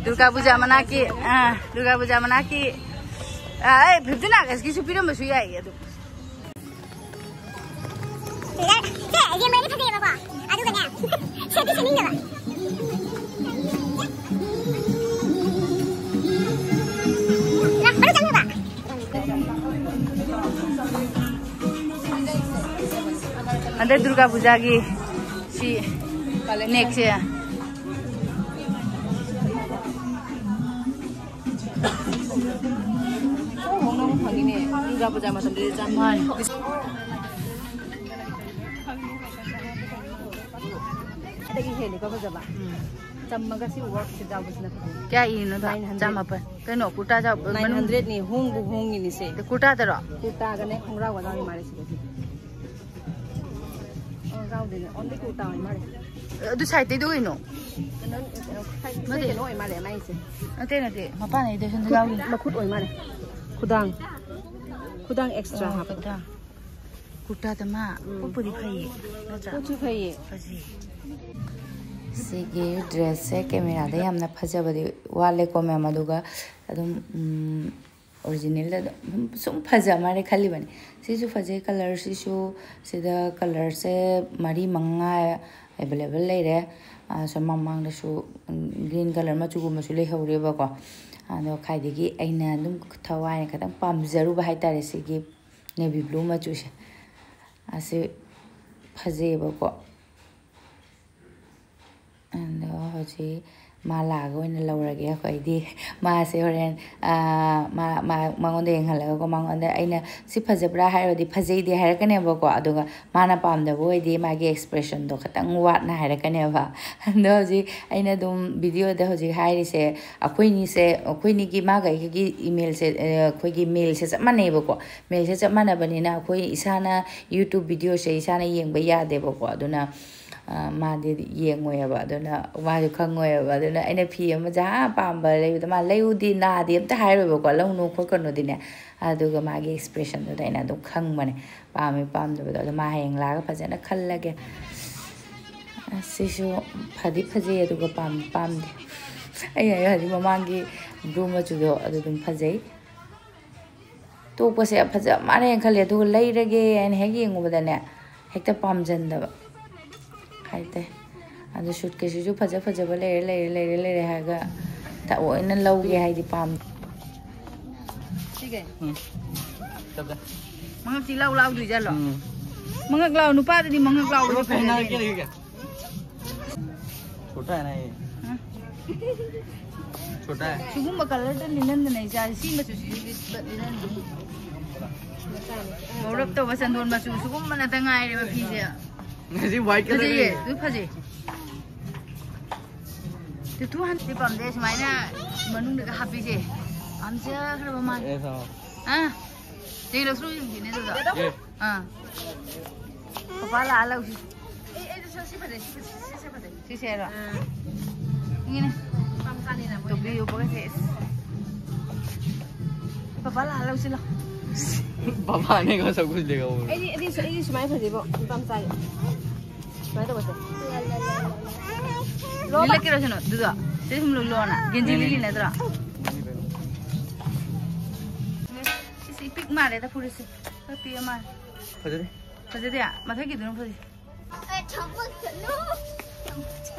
ꯗꯨꯔꯒꯥ ꯄꯨꯖꯥ ꯃꯅꯥꯛꯀꯤ, ꯑꯥ, ꯗꯨꯔꯒꯥ ꯄꯨꯖꯥ ꯃꯅꯥꯛꯀꯤ, ꯑꯥ, ꯑꯦ, ꯐꯤꯐꯇꯤꯟ ꯑꯥꯒꯁꯀꯤꯁꯨ ꯄꯤꯔꯝꯕꯁꯨ ꯌꯥꯏꯌꯦ ꯑꯗꯨ꯫ ꯁꯦ, ꯌꯦꯡꯕꯗꯤ ꯐꯖꯩꯌꯦꯕꯀꯣ꯫ ꯑꯗꯨꯒꯅꯦ, ꯁꯦꯠꯇꯤ ꯁꯦꯠꯅꯤꯡꯗꯕ꯫ ꯂꯥ, ꯃꯅꯨꯡ ꯆꯪꯉꯨꯕ꯫ ꯍꯟꯗꯛ ꯗꯨꯔꯒꯥ ꯄꯨꯖꯥꯒꯤ ꯁꯤ ꯅꯦꯛꯁꯦ꯫ ꯍꯣꯡꯅ ꯑꯃꯨꯛ ꯐꯪꯉꯤꯅꯦ꯫ ꯗꯨꯔꯒꯥ ꯄꯨꯖꯥ ꯃꯇꯝꯗꯗꯤ ꯆꯥꯝꯃ꯫ ꯃꯥꯅꯤ꯫ ꯑꯗꯒꯤ ꯍꯦꯜꯂꯤꯀꯣ ꯐꯖꯕ꯫ ꯎꯝ꯫ ꯆꯝꯃꯒ ꯁꯤ ꯋꯥꯔꯛꯁꯤ ꯌꯥꯎꯕꯁꯤꯅ ꯐꯖꯩ꯫ ꯀꯌꯥ ꯏꯅꯣꯗꯣ? Nine hundred꯫ ꯆꯥꯝꯃꯥꯄꯟ꯫ ꯀꯩꯅꯣ, ꯀꯨꯔꯇꯥ ꯌꯥꯎ-, ꯅꯥꯏꯟ ꯃꯅꯨꯡ ꯍꯟꯗ꯭ꯔꯦꯠꯅꯤ, ꯍꯣꯡꯕꯨ ꯍꯣꯡꯉꯤꯅꯤꯁꯦ꯫ ꯀꯨꯔꯇꯥꯗꯔꯣ? ꯀꯨꯔꯇꯥꯒꯅꯦ ꯈꯣꯡꯒ꯭ꯔꯥꯎꯒ ꯌꯥꯎꯔꯤ ꯃꯥꯜꯂꯦ ꯁꯤꯗꯗꯤ꯫ ꯑꯣ, ꯌꯥꯎꯗꯦꯅꯦ꯫ Only ꯀꯨꯔꯇꯥ ꯑꯣꯏ ꯃꯥꯜꯂꯦ꯫ ꯑꯗꯨ ꯁꯥꯏꯠꯇꯩꯗꯣ ꯀꯩꯅꯣ? ꯀꯩꯅꯣ, ꯁꯥꯏꯠ ꯅꯠꯇꯦ꯫ ꯀꯩꯅꯣ ꯑꯣꯏ ꯃꯥꯜꯂꯦ ꯃꯥꯏꯁꯦ꯫ ꯅꯠꯇꯦ, ꯅꯠꯇꯦ꯫ ꯃꯄꯥꯟꯗꯩꯗ ꯁꯣꯝꯗ ꯈꯨꯠ, ꯌꯥꯎꯔꯤ꯫ ꯃꯈꯨꯠ ꯑꯣꯏ ꯃꯥꯜꯂꯦ꯫ ꯈꯨꯗꯥꯡ꯫ ꯈꯨꯗꯥꯡ ꯑꯦꯛꯁꯇ꯭ꯔꯥ ꯑꯣ, ꯍꯥꯞꯄ꯫ ꯈꯨꯗꯥꯡ꯫ ꯀꯨꯔꯇꯥꯗ ꯃꯥ ꯎꯝ꯫ ꯄꯣꯠꯄꯨꯗꯤ ꯐꯩꯌꯦ, ꯅꯠꯇ꯭ꯔꯥ? ꯄꯣꯠꯁꯨ ꯐꯩꯌꯦ꯫ ꯐꯖꯩ꯫ ꯁꯤꯒꯤ ꯗ꯭ꯔꯦꯁꯁꯦ ꯀꯦꯃꯦꯔꯥꯗ ꯌꯥꯝꯅ ꯐꯖꯕꯗꯤ ꯋꯥꯠꯂꯦꯀꯣ, ꯃꯦꯝ꯫ ꯑꯗꯨꯒ ꯑꯗꯨꯝ, ꯎꯝ, ꯑꯣꯔꯤꯖꯤꯅꯦꯜꯗ ꯑꯗꯨꯝ ꯁꯨꯝ ꯐꯖ ꯃꯥꯜꯂꯦ ꯈꯜꯂꯤꯕꯅꯤ꯫ ꯁꯤꯁꯨ ꯐꯖꯩ, ꯀꯂꯔꯁꯤꯁꯨ꯫ ꯁꯤꯗ ꯀꯂꯔꯁꯦ ꯃꯔꯤ ꯃꯉꯥ ꯑꯦꯕꯥꯏꯂꯦꯕꯜ ꯂꯩꯔꯦ꯫ ꯑ, ꯁꯨꯝ ꯃꯃꯥꯡꯗꯁꯨ, ꯎꯝ, ꯒ꯭ꯔꯤꯟ ꯀꯂꯔ ꯃꯆꯨꯒꯨꯝꯕꯁꯨ ꯂꯩꯍꯧꯔꯦꯕꯀꯣ꯫ ꯑꯗꯣ ꯈ꯭ꯋꯥꯏꯗꯒꯤ ꯑꯩꯅ ꯑꯗꯨꯝ ꯊꯋꯥꯏꯅ ꯈꯤꯇꯪ ꯄꯥꯝꯖꯔꯨꯕ ꯍꯥꯏꯇꯥꯔꯦ, ꯁꯤꯒꯤ ꯅꯦꯚꯤ ꯕ꯭ꯂꯨ ꯃꯆꯨꯁꯦ꯫ ꯑꯁꯤ ꯐꯖꯩꯌꯦꯕꯀꯣ꯫ ꯑꯗꯣ ꯁꯤ ꯃꯥ ꯂꯥꯛꯑꯒ ꯑꯣꯏꯅ ꯂꯧꯔꯒꯦ ꯑꯩꯈꯣꯏꯗꯤ꯫ ꯃꯥꯁꯦ ꯍꯣꯔꯦꯟ, ꯑꯥ, ꯃꯥ, ꯃꯥ, ꯃꯉꯣꯟꯗ ꯌꯦꯡꯍꯜꯂꯒꯀꯣ, ꯃꯉꯣꯟꯗ ꯑꯩꯅ "ꯁꯤ ꯐꯖꯕ꯭ꯔꯥ?" ꯍꯥꯏꯔꯨꯔꯗꯤ "ꯐꯖꯩꯗꯤ" ꯍꯥꯏꯔꯛꯀꯅꯦꯕꯀꯣ, ꯑꯗꯨꯒ ꯃꯥꯅ ꯄꯥꯝꯗꯕ ꯑꯣꯏꯗꯤ ꯃꯥꯒꯤ expressionꯗꯣ ꯈꯤꯇꯪ ꯋꯥꯠꯅ ꯍꯥꯏꯔꯛꯀꯅꯦꯕ꯫ ꯑꯗꯣ ꯍꯧꯖꯤꯛ ꯑꯩꯅ ꯑꯗꯨꯝ videoꯗ ꯍꯧꯖꯤꯛ ꯍꯥꯏꯔꯤꯁꯦ, ꯑꯩꯈꯣꯏꯅꯤꯁꯦ, ꯑꯩꯈꯣꯏꯅꯤꯒꯤ, ꯃꯥꯒ ꯑꯩꯒꯒꯤ emailꯁꯦ, ꯑ, ꯑꯩꯈꯣꯏꯒꯤ mailꯁꯦ ꯆꯞ ꯃꯥꯟꯅꯩꯕꯀꯣ꯫ Mailꯁꯦ ꯆꯞ ꯃꯥꯟꯅꯕꯅꯤꯅ ꯑꯩꯈꯣꯏ ꯏꯁꯥꯅ YouTube videoꯁꯦ ꯏꯁꯥꯅ ꯌꯦꯡꯕ ꯌꯥꯗꯦꯕꯀꯣ꯫ ꯑꯗꯨꯅ, ꯑ, ꯃꯥꯗꯤ ꯌꯦꯡꯉꯣꯏꯕ, ꯑꯗꯨꯅ ꯃꯥꯁꯨ ꯈꯪꯉꯣꯏꯕ꯫ ꯑꯗꯨꯅ ꯑꯩꯅ ꯐꯤ ꯑꯃ ꯖꯍꯥ ꯄꯥꯝꯕ ꯂꯩꯕꯗ ꯃꯥ "ꯂꯩꯌꯨꯗꯤ ꯅꯥꯗꯤ ꯑꯝꯇ ꯍꯥꯏꯔꯣꯏꯕꯀꯣ, ꯂꯧꯅꯨ ꯈꯣꯠꯀꯅꯨꯗꯤꯅꯦ", ꯑꯗꯨꯒ ꯃꯥꯒꯤ expressionꯗꯨꯗ ꯑꯩꯅ ꯑꯗꯨꯝ ꯈꯪꯕꯅꯦ ꯄꯥꯝꯃꯤ ꯄꯥꯝꯗꯕꯗꯣ꯫ ꯑꯗꯣ ꯃꯥ ꯍꯌꯦꯡ ꯂꯥꯛꯑꯒ ꯐꯖꯅ ꯈꯜꯂꯒꯦ꯫ ꯑꯁꯤꯁꯨ ꯐꯗꯤ ꯐꯖꯩ, ꯑꯗꯨꯒ ꯄꯥꯝꯗꯤ ꯄꯥꯝꯗꯦ꯫ ꯑꯩ ꯍꯥꯏꯌꯣ ꯍꯥꯏꯗꯤ ꯃꯃꯥꯡꯒꯤ blue ꯃꯆꯨꯗꯣ ꯑꯗꯨ ꯑꯗꯨꯝ ꯐꯖꯩ꯫ ꯇꯣꯛꯄꯁꯦ ꯐꯖ ꯃꯥꯜꯂꯦꯅ ꯈꯜꯂꯦ, ꯑꯗꯨꯒ ꯂꯩꯔꯒꯦ ꯍꯥꯏꯅ ꯍꯦꯛ ꯌꯦꯡꯉꯨꯕꯗꯅꯦ, ꯍꯦꯛꯇ ꯄꯥꯝꯖꯟꯗꯕ ꯍꯥꯏꯇꯥꯏ꯫ ꯑꯗꯣ suitcaseꯁꯤꯁꯨ ꯐꯖ ꯐꯖꯕ ꯂꯩꯔꯦ, ꯂꯩꯔꯦ, ꯂꯩꯔꯦ, ꯂꯩꯔꯦ ꯍꯥꯏꯔꯒ ꯊꯑꯣꯏꯅ ꯂꯧꯒꯦ ꯍꯥꯏꯗꯤ ꯄꯥꯝꯗꯦ꯫ ꯁꯤꯒꯦ? ꯎꯝ꯫ ꯇꯞ ꯇꯞ꯫ ꯃꯉꯛꯇꯤ ꯂꯥꯎ ꯂꯥꯎꯗꯣꯏꯖꯥꯠꯂꯣ? ꯎꯝ꯫ ꯃꯉꯛ ꯂꯥꯎ, ꯅꯨꯄꯥꯗꯗꯤ ꯃꯉꯛ ꯂꯥꯎꯕꯁꯦ ꯐꯖꯗꯦꯅꯦ꯫ छोटा है ना ये? हाँ। छोटा है। ꯁꯤꯒꯨꯝꯕ colourꯗ ꯂꯤꯅꯟꯗꯅ ꯏꯆꯥꯁꯦ, ꯁꯤ ꯃꯆꯨꯁꯤꯗꯤ ꯂꯤꯠꯄ ꯂꯤꯅꯟꯗꯦ꯫ ꯉꯧꯔꯞ ꯇꯧꯕ ꯆꯟꯗꯣꯟ ꯃꯆꯨ ꯁꯤꯒꯨꯝꯕ ꯅꯠꯇ ꯉꯥꯏꯔꯦꯕ ꯐꯤꯁꯦ꯫ ꯉꯁꯤ white colour ꯐꯖꯩꯌꯦ, ꯂꯩꯌꯦ꯫ ꯑꯗꯨ ꯐꯖꯩ꯫ ꯇꯨ ꯇꯨ ꯍꯟꯗ꯭ꯔꯦꯗ ꯄꯥꯝꯗꯦ, ꯁꯨꯃꯥꯏꯅ ꯃꯅꯨꯡꯗꯒ ꯍꯥꯞꯄꯤꯁꯦ ꯄꯥꯝꯖꯈ꯭ꯔꯕ ꯃꯥꯜꯂꯦ꯫ ऐसा हो। ꯑꯥ, ꯆꯦ ꯂꯧꯁ꯭ꯔꯨ ꯌꯦꯡꯈꯤꯅꯦ ꯑꯗꯨꯗ꯫ ये। ꯑꯥ꯫ ꯄꯄꯥ ꯂꯥꯛꯑ ꯂꯧꯁꯤ꯫ ꯑꯦ, ꯑꯩ, ꯑꯩ, ꯁꯤ ꯐꯖꯩ, ꯁꯤ ꯐꯖꯩ, ꯁꯤ, ꯁꯤ ꯐꯖꯩ꯫ ꯁꯤꯁꯦ ꯍꯥꯏꯔꯣ? ꯑꯥ꯫ ꯏꯪꯉꯤꯅꯦ꯫ ꯄꯥꯝ ꯆꯥꯅꯤꯅ ꯃꯣꯏ꯫ ꯇꯣꯕꯤ ꯌꯣꯄꯒꯁꯦ, ꯏꯁ꯫ ꯄꯄꯥ ꯂꯥꯛꯑ ꯂꯧꯁꯤ ꯂꯥꯎ꯫ पापा आने का सब कुछ देगा वो। ꯑꯩꯗꯤ, ꯑꯩꯗꯤ, ꯑꯩꯗꯤ ꯁꯨꯃꯥꯏꯅ ꯐꯖꯩꯕꯣ, ꯅꯨꯄꯥ ꯃꯆꯥꯒꯤ꯫ ꯁꯨꯃꯥꯏꯅ ꯇꯧꯕꯁꯦ꯫ ꯂꯤꯜꯂꯛꯀꯦꯔꯣ ꯁꯤꯅꯣ? ꯑꯗꯨꯗꯣ꯫ ꯁꯤ ꯁꯨꯝ ꯂꯣꯜꯂꯣꯅ꯫ ꯒꯦꯟꯖꯤ ꯂꯤꯜꯂꯤ ꯅꯠꯇ꯭ꯔꯣ? ꯁꯤꯁꯤ ꯄꯤꯛ ꯃꯥꯜꯂꯦꯗ ꯐꯨꯔꯤꯠꯁꯦ꯫ ꯈꯔ ꯄꯤꯛꯑ ꯃꯥꯜꯂꯦ꯫ ꯐꯖꯗꯦ꯫ ꯐꯖꯗꯦ? ꯃꯊꯛꯀꯤꯗꯨꯅ ꯐꯖꯩ꯫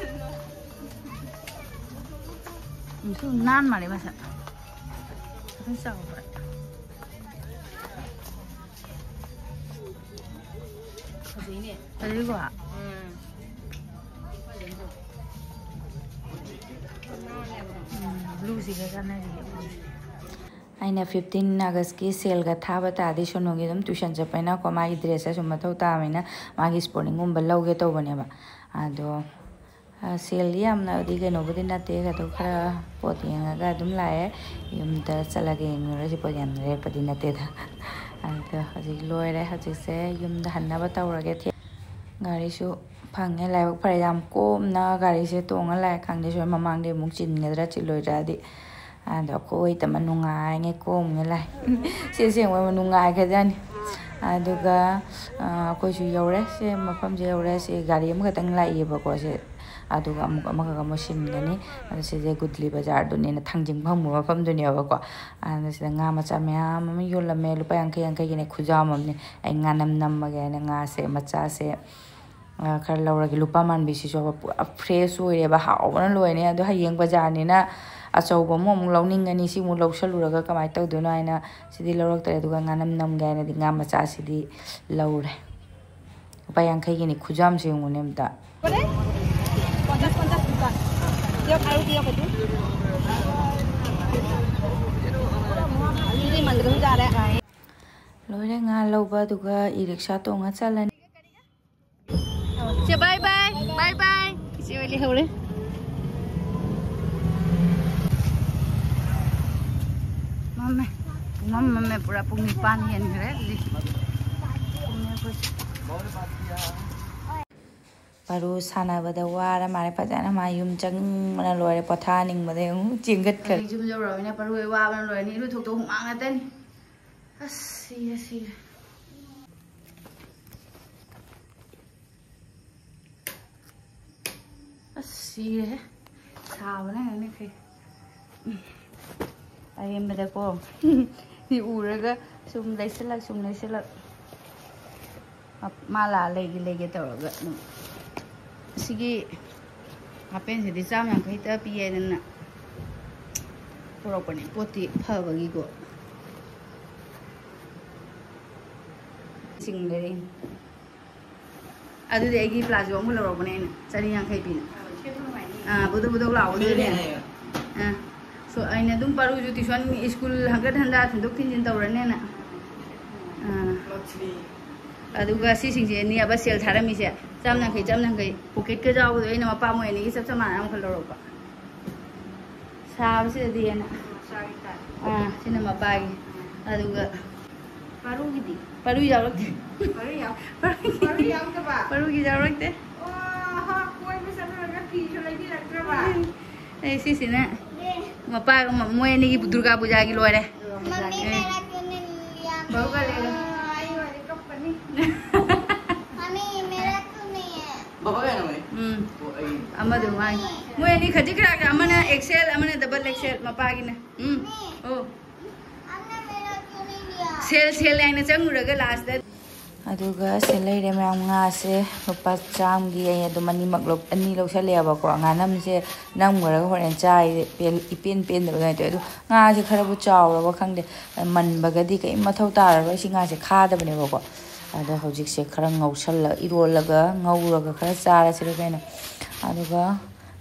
ꯎꯝ, ꯁꯤ ꯅꯥꯟ ꯃꯥꯜꯂꯦ ꯃꯁꯛ꯫ ꯈꯤꯇꯪ ꯆꯥꯎꯕ꯭ꯔꯥ? ꯐꯖꯩꯅꯦ꯫ ꯐꯖꯩꯀꯣ? ꯎꯝ꯫ ꯁꯤꯒ ꯆꯥꯟꯅꯔꯤꯌꯦ꯫ ꯑꯩꯅ ꯐꯤꯐꯇꯤꯟ ꯑꯥꯒꯁꯀꯤ ꯁꯦꯜꯒ ꯊꯥꯕ ꯇꯥꯔꯗꯤ ꯁꯣꯅꯨꯒꯤ ꯑꯗꯨꯝ ꯇ꯭ꯋꯤꯁꯟ ꯆꯠꯄꯅꯤꯅꯀꯣ, ꯃꯥꯒꯤ ꯗ꯭ꯔꯦꯁꯁꯦ ꯁꯨꯝ ꯃꯊꯧ ꯇꯥꯕꯅꯤꯅ ꯃꯥꯒꯤ ꯁ꯭ꯄꯣꯔꯇꯤꯡꯒꯨꯝꯕ ꯂꯧꯒꯦ ꯇꯧꯕꯅꯦꯕ꯫ ꯑꯗꯣ ꯁꯦꯜꯗꯤ ꯌꯥꯝꯅꯗꯤ ꯀꯩꯅꯣꯕꯨꯗꯤ ꯅꯠꯇꯦ, ꯑꯗꯣ ꯈꯔ ꯄꯣꯠ ꯌꯦꯡꯉꯒ ꯑꯗꯨꯝ ꯂꯥꯛꯑꯦ꯫ ꯌꯨꯝꯗ ꯆꯠꯂꯒ ꯌꯦꯡꯉꯨꯔꯁꯤ, ꯄꯣꯠ ꯌꯥꯝꯅ ꯂꯩꯔꯛꯄꯗꯤ ꯅꯠꯇꯦꯗ꯫ ꯑꯗꯣ ꯍꯧꯖꯤꯛ ꯂꯣꯏꯔꯦ꯫ ꯍꯧꯖꯤꯛꯁꯦ ꯌꯨꯝꯗ ꯍꯟꯅꯕ ꯇꯧꯔꯒꯦ꯫ ꯒꯥꯔꯤꯁꯨ ꯐꯪꯉꯦ꯫ ꯂꯥꯏꯕꯛ ꯐꯔꯦ, ꯌꯥꯝ ꯀꯣꯝꯅ ꯒꯥꯔꯤꯁꯦ ꯇꯣꯡꯉ ꯂꯥꯛꯑꯦ꯫ ꯈꯪꯗꯦ ꯁꯣꯏ ꯃꯃꯥꯡꯗꯤ ꯑꯃꯨꯛ ꯆꯤꯟꯒꯗ꯭ꯔꯥ ꯆꯤꯜꯂꯣꯏꯗ꯭ꯔꯥꯗꯤ꯫ ꯑꯗꯣ ꯑꯩꯈꯣꯏ ꯇꯃ ꯅꯨꯡꯉꯥꯏꯉꯩ ꯀꯣꯝꯉꯩ ꯂꯥꯛꯑꯦ꯫ ꯁꯤ ꯑꯁꯦꯡꯕ ꯅꯨꯡꯉꯥꯏꯈ꯭ꯔꯖꯥꯠꯅꯤ꯫ ꯑꯗꯨꯒ ꯑꯩꯈꯣꯏꯁꯨ ꯌꯧꯔꯦ꯫ ꯁꯤ ꯃꯐꯝꯁꯦ ꯌꯧꯔꯦ꯫ ꯁꯤ ꯒꯥꯔꯤ ꯑꯃꯈꯛꯇꯪ ꯂꯥꯛꯏꯌꯦꯕꯀꯣ ꯁꯤ꯫ ꯑꯗꯨꯒ ꯑꯃꯨꯛ ꯑꯃꯈꯛ ꯑꯃꯨꯛ ꯁꯤꯟꯒꯅꯤ꯫ ꯑꯗꯣ ꯁꯤꯁꯦ ꯒꯨꯗꯂꯤ ꯕꯖꯥꯔꯗꯨꯅꯦꯅ, ꯊꯥꯡꯖꯤꯡ ꯐꯪꯕ ꯃꯐꯝꯗꯨꯅꯦꯕꯀꯣ꯫ ꯑꯗꯨ ꯁꯤꯗ ꯉꯥ ꯃꯆꯥ ꯃꯌꯥꯝ ꯑꯃ ꯌꯣꯜꯂꯝꯃꯦ꯫ ꯂꯨꯄꯥ ꯌꯥꯡꯈꯩ ꯌꯥꯡꯈꯩꯒꯤꯅꯦ ꯈꯨꯖꯥꯝ ꯑꯃꯅꯦ꯫ ꯑꯩ ꯉꯥꯅꯝ ꯅꯝꯃꯒꯦ ꯍꯥꯏꯅ ꯉꯥꯁꯦ ꯃꯆꯥꯁꯦ ꯈꯔ ꯂꯧꯔꯒꯦ꯫ ꯂꯨꯄꯥ ꯃꯥꯟꯕꯤꯁꯤꯁꯨ ꯄꯨꯔꯥ ꯐ꯭ꯔꯦꯁ ꯑꯣꯏꯔꯦꯕ, ꯍꯥꯎꯕꯅ ꯂꯣꯏꯔꯦ꯫ ꯑꯗꯣ ꯍꯌꯦꯡ ꯕꯖꯥꯔꯅꯤꯅ ꯑꯆꯧꯕ ꯑꯃ ꯑꯃꯨꯛ ꯂꯧꯅꯤꯡꯒꯅꯤ꯫ ꯁꯤꯃꯨꯛ ꯂꯧꯁꯜꯂꯨꯔꯒ ꯀꯃꯥꯏꯅ ꯇꯧꯗꯣꯏꯅꯣ ꯍꯥꯏꯅ ꯁꯤꯗꯤ ꯂꯧꯔꯛꯇ꯭ꯔꯦ꯫ ꯑꯗꯨꯒ ꯉꯥꯅꯝ ꯅꯝꯒꯦ ꯍꯥꯏꯅꯗꯤ ꯉꯥ ꯃꯆꯥꯁꯤꯗꯤ ꯂꯧꯔꯦ꯫ ꯂꯨꯄꯥ ꯌꯥꯡꯈꯩꯒꯤꯅꯤ꯫ ꯈꯨꯖꯥꯝꯁꯦ ꯌꯦꯡꯉꯨꯅꯦ ꯑꯝꯇ꯫ ꯂꯣꯏꯔꯦ ꯉꯥ ꯂꯧꯕ꯫ ꯑꯗꯨꯒ ꯏ ꯔꯤꯛꯁꯥ ꯇꯣꯡꯉ ꯆꯠꯂꯅꯤ꯫ ꯆꯦ, bye bye, bye bye꯫ ꯏꯆꯦ ꯍꯣꯏ ꯂꯩꯍꯧꯔꯦ꯫ ꯃꯝꯃꯦ꯫ ꯄꯨꯡꯃꯝ ꯃꯝꯃꯦ꯫ ꯄꯨꯔꯥ ꯄꯨꯡ ꯅꯤꯄꯥꯟ ꯍꯦꯟꯈ꯭ꯔꯦ ꯍꯧꯖꯤꯛ꯫ ꯄꯨꯡꯅꯦ ꯑꯩꯈꯣꯏꯁꯦ꯫ ꯄꯔꯨ ꯁꯥꯟꯅꯕꯗ ꯋꯥꯔ ꯃꯥꯜꯂꯦ ꯐꯖꯅ꯫ ꯃꯥ ꯌꯨꯝ ꯆꯪꯅꯤꯡꯕꯅ ꯂꯣꯏꯔꯦ꯫ ꯄꯣꯊꯥꯅꯤꯡꯕꯗꯩ ꯑꯃꯨꯛ ꯆꯦꯟꯒꯠꯈ꯭ꯔꯦ꯫ ꯍꯧꯖꯤꯛ ꯌꯨꯝ ꯌꯧꯔꯕꯅꯤꯅ ꯄꯔꯨ ꯍꯣꯏ ꯋꯥꯕꯅ ꯂꯣꯏꯔꯅꯤ꯫ ꯏꯔꯨ ꯊꯣꯛꯇꯧ ꯍꯨꯃꯥꯡ ꯉꯥꯛꯇꯅꯤ꯫ ꯑꯁ ꯁꯤꯔꯦ ꯁꯤꯔꯦ꯫ ꯑꯁ ꯁꯤꯔꯦꯍꯦ꯫ ꯁꯥꯕꯅ ꯉꯝꯅꯈ꯭ꯔꯦ꯫ ꯎꯝ꯫ ꯑꯔꯦꯝꯕꯗꯀꯣ ꯁꯤ ꯎꯔꯒ ꯁꯨꯝ ꯂꯩꯁꯤꯜꯂꯛ ꯁꯨꯝ ꯂꯩꯁꯤꯜꯂꯛ꯫ ꯃꯥ ꯂꯥꯛꯑ ꯂꯩꯒꯦ ꯂꯩꯒꯦ ꯇꯧꯔꯒ ꯑꯗꯨꯝ꯫ ꯁꯤꯒꯤ ꯍꯥꯄꯦꯟꯁꯤꯗꯤ ꯆꯥꯝ ꯌꯥꯡꯈꯩꯇ ꯄꯤ ꯍꯥꯏꯗꯅ ꯄꯨꯔꯛꯄꯅꯦ꯫ ꯄꯣꯠꯇꯤ ꯐꯕꯒꯤꯀꯣ꯫ ꯆꯤꯡꯗꯔꯤ꯫ ꯑꯗꯨꯗꯤ ꯑꯩꯒꯤ ꯄ꯭ꯂꯥꯖꯣ ꯑꯃ ꯂꯧꯔꯛꯄꯅꯦ ꯑꯩꯅ, ꯆꯅꯤ ꯌꯥꯡꯈꯩ ꯄꯤꯅ꯫ ꯑꯥ, ꯕꯨꯗꯨꯛ ꯕꯨꯗꯨꯛ ꯂꯥꯎꯕꯗꯨꯅꯦ꯫ ꯑꯥ꯫ ꯑꯩꯅ ꯑꯗꯨꯝ ꯄꯥꯔꯨꯁꯨ ꯇ꯭ꯌꯨꯁꯟ, ꯁ꯭ꯀꯨꯜ ꯍꯟꯒꯠ ꯍꯟꯗ ꯊꯤꯟꯗꯣꯛ ꯊꯤꯟꯖꯤꯟ ꯇꯧꯔꯅꯦꯅ꯫ ꯑꯥ꯫ ꯑꯗꯨꯒ ꯁꯤꯁꯤꯡꯁꯦ ꯅꯤꯌꯥꯕ ꯁꯦꯜ ꯊꯥꯔꯝꯃꯤꯁꯦ ꯆꯥꯝ ꯌꯥꯡꯈꯩ, ꯆꯥꯝ ꯌꯥꯡꯈꯩ꯫ ꯄꯣꯀꯦꯠꯀ ꯌꯥꯎꯕꯗꯣ ꯑꯩꯅ ꯃꯄꯥ ꯃꯣꯏ ꯑꯅꯤꯒꯤ ꯆꯞ ꯆꯞ ꯃꯥꯟꯅꯅ ꯑꯃꯨꯛ ꯂꯧꯔꯛꯄ꯫ ꯁꯥꯕꯁꯤꯗꯗꯤ ꯍꯦꯟꯅ꯫ ꯃꯆꯥꯒꯤ ꯇꯥꯏꯞ꯫ ꯑꯥ, ꯁꯤꯅ ꯃꯄꯥꯒꯤ꯫ ꯑꯗꯨꯒ ꯄꯥꯔꯨꯒꯤꯗꯤ? ꯄꯥꯔꯨ ꯌꯥꯎꯔꯛꯇꯦ꯫ ꯄꯥꯔꯨ ꯌꯥꯎ-, ꯄꯥꯔꯨꯒꯤ-, ꯄꯥꯔꯨ ꯌꯥꯎꯗꯕ? ꯄꯥꯔꯨꯒꯤ ꯌꯥꯎꯔꯛꯇꯦ꯫ ꯑꯣ, ꯍꯣ, ꯀꯣꯏꯕ ꯆꯠꯂꯨꯔꯒ ꯐꯤꯁꯨ ꯂꯩꯕꯤꯔꯛꯇ꯭ꯔꯕ? ꯑꯩ ꯁꯤꯁꯤꯅ ꯑꯦ꯫ ꯃꯄꯥ, ꯃ-, ꯃꯣꯏ ꯑꯅꯤꯒꯤ ꯗꯨꯔꯒꯥ ꯄꯨꯖꯥꯒꯤ ꯂꯣꯏꯔꯦ꯫ ꯃꯝꯃꯤ, ꯑꯦ꯫ ꯃꯦꯔꯥ ꯆꯨꯅꯔꯤ ꯌꯥꯝ ꯕꯍꯨ ꯀ ꯂꯩꯔꯦ꯫ ꯑ, ꯑꯩ ꯑꯣꯏꯔꯗꯤ ꯀꯞꯄꯅꯤ꯫ ꯃꯝꯃꯤ, ꯃꯦꯔꯥ ꯆꯨꯅꯔꯤ꯫ ꯕꯕꯥ ꯀꯩꯅꯣ ꯃꯣꯏ? ꯎꯝ꯫ ꯑꯣ, ꯑꯩ꯫ ꯑꯃꯗꯨ ꯃꯥꯒꯤ꯫ ꯃꯣꯏ ꯑꯅꯤ ꯈꯖꯤꯛ ꯈꯔꯥꯛ, ꯑꯃꯅ ꯑꯦꯛꯁꯦꯜ, ꯑꯃꯅ ꯗꯕꯜ ꯑꯦꯛꯁꯦꯜ, ꯃꯄꯥꯒꯤꯅ꯫ ꯎꯝ꯫ ꯑꯣ꯫ ꯁꯦꯜ, ꯁꯦꯜ ꯍꯥꯏꯅ ꯆꯪꯉꯨꯔꯒ ꯂꯥꯁꯇ꯫ ꯑꯗꯨꯒ ꯁꯤ ꯂꯩꯔꯦ ꯃꯌꯥꯝ, ꯉꯥꯁꯦ ꯂꯨꯄꯥ ꯆꯥꯝꯒꯤ ꯑꯩ ꯑꯗꯨꯝ ꯑꯅꯤꯃꯛ ꯂꯧ-, ꯑꯅꯤ ꯂꯧꯁꯜꯂꯦꯕꯀꯣ꯫ ꯉꯥꯅꯝꯁꯦ ꯅꯝꯈ꯭ꯔꯒ ꯍꯣꯔꯦꯟ ꯆꯥꯏ ꯄꯦꯟ-, ꯏꯄꯦꯟ ꯄꯦꯟꯗꯕ ꯑꯗꯨꯃꯥꯏꯅ ꯇꯧꯋꯦ꯫ ꯑꯗꯣ ꯉꯥꯁꯦ ꯈꯔꯕꯨ ꯆꯥꯎꯔꯕ ꯈꯪꯗꯦ, ꯃꯟꯕꯒꯗꯤ ꯀꯔꯤꯝ ꯃꯊꯧ ꯇꯥꯔꯔꯣꯏ꯫ ꯁꯤ ꯉꯥꯁꯦ ꯈꯥꯗꯕꯅꯦꯕꯀꯣ꯫ ꯑꯗꯣ ꯍꯧꯖꯤꯛꯁꯦ ꯈꯔ ꯉꯧꯁꯜꯂ-, ꯏꯔꯣꯜꯂꯒ ꯉꯧꯔꯒ ꯈꯔ ꯆꯥꯔꯁꯤꯔ ꯀꯩꯅꯣ꯫ ꯑꯗꯨꯒ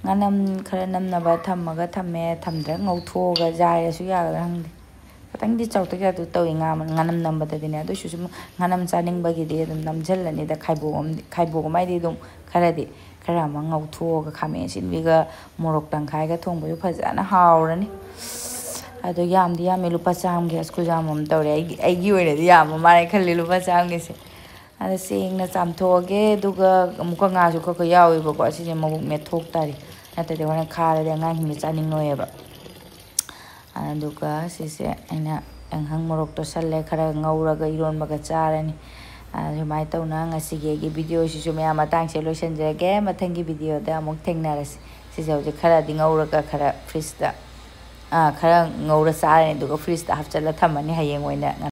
ꯉꯥꯅꯝ ꯈꯔ ꯅꯝꯅꯕ ꯊꯝꯃꯒ ꯊꯝꯃꯦ꯫ ꯊꯝꯗ꯭ꯔꯒ ꯉꯧꯊꯣꯛꯑꯒ ꯌꯥꯏꯔꯁꯨ ꯌꯥꯒꯗ꯭ꯔꯥ ꯈꯪꯗꯦ꯫ ꯈꯤꯇꯪꯗꯤ ꯆꯥꯎꯇꯛ ꯆꯥꯎꯇꯛ ꯇꯧꯏ ꯉꯥ ꯃ-, ꯉꯥꯅꯝ ꯅꯝꯕꯗꯗꯤꯅꯦ꯫ ꯑꯗꯨꯏꯁꯨ ꯁꯨꯝ ꯉꯥꯅꯝ ꯆꯥꯅꯤꯡꯕꯒꯤꯗꯤ ꯑꯗꯨꯝ ꯅꯝꯁꯤꯜꯂꯅꯤꯗ꯫ ꯈꯥꯏꯕꯣꯛ ꯑꯃꯗꯤ, ꯈꯥꯏꯕꯣꯛ ꯑꯃ ꯍꯥꯏꯗꯤ ꯑꯗꯨꯝ ꯈꯔꯗꯤ, ꯈꯔ ꯑꯃ ꯉꯧꯊꯣꯛꯑꯒ ꯈꯥꯃꯦꯟ ꯑꯁꯤꯟꯕꯤꯒ ꯃꯣꯔꯣꯛ ꯇꯪꯈꯥꯏꯒ ꯊꯣꯡꯕꯁꯨ ꯐꯖꯅ ꯍꯥꯎꯔꯅꯤ꯫ ꯑꯗꯣ ꯌꯥꯝꯗꯤ ꯌꯥꯝꯃꯦ, ꯂꯨꯄꯥ ꯆꯥꯝꯒꯤ ꯑꯁ ꯈꯨꯌꯥꯝ ꯑꯃ ꯇꯧꯔꯦ꯫ ꯑꯩꯒꯤ, ꯑꯩꯒꯤ ꯑꯣꯏꯅꯗꯤ ꯌꯥꯝꯕ ꯃꯥꯜꯂꯦ ꯈꯜꯂꯦ ꯂꯨꯄꯥ ꯆꯥꯝꯒꯤꯁꯦ꯫ ꯑꯗ ꯁꯦꯡꯅ ꯆꯥꯝꯊꯣꯛꯑꯒꯦ, ꯑꯗꯨꯒ ꯑꯃꯨꯛꯀ ꯉꯥꯁꯨ ꯈꯔ ꯈꯔ ꯌꯥꯎꯋꯦꯕꯀꯣ꯫ ꯑꯁꯤꯁꯦ ꯃꯕꯨꯛ ꯃꯦꯠꯊꯣꯛ ꯇꯥꯔꯦ, ꯅꯠꯇ꯭ꯔꯗꯤ ꯍꯣꯔꯦꯟ ꯈꯥꯔꯗꯤ ꯑꯉꯥꯡꯁꯤꯡꯅ ꯆꯥꯅꯤꯡꯉꯣꯏꯑꯕ꯫ ꯑꯗꯨꯒ ꯁꯤꯁꯦ ꯑꯩꯅ ꯑꯍꯪ ꯃꯣꯔꯣꯛ ꯇꯣꯠꯁꯜꯂꯦ, ꯈꯔ ꯉꯧꯔꯒ ꯏꯔꯣꯟꯕꯒ ꯆꯥꯔꯅꯤ꯫ ꯑ, ꯁꯨꯃꯥꯏꯅ ꯇꯧꯅ ꯉꯁꯤꯒꯤ ꯑꯩꯒꯤ ꯚꯤꯗꯤꯑꯣꯁꯤꯁꯨ ꯃꯌꯥꯝ ꯃꯇꯥꯡꯁꯦ ꯂꯣꯏꯁꯤꯟꯖꯔꯒꯦ꯫ ꯃꯊꯪꯒꯤ ꯚꯤꯗꯤꯑꯣꯗ ꯑꯃꯨꯛ ꯊꯦꯡꯅꯔꯁꯤ꯫ ꯁꯤꯁꯦ ꯍꯧꯖꯤꯛ ꯈꯔꯗꯤ ꯉꯧꯔꯒ ꯈꯔ ꯐ꯭ꯔꯤꯖꯇ, ꯑ, ꯈꯔ ꯉꯧꯔ ꯆꯥꯔꯅꯤ, ꯑꯗꯨꯒ ꯐ꯭ꯔꯤꯖꯇ ꯍꯥꯞꯆꯤꯜꯂ ꯊꯝꯃꯅꯤ ꯍꯌꯦꯡ ꯑꯣꯏꯅ꯫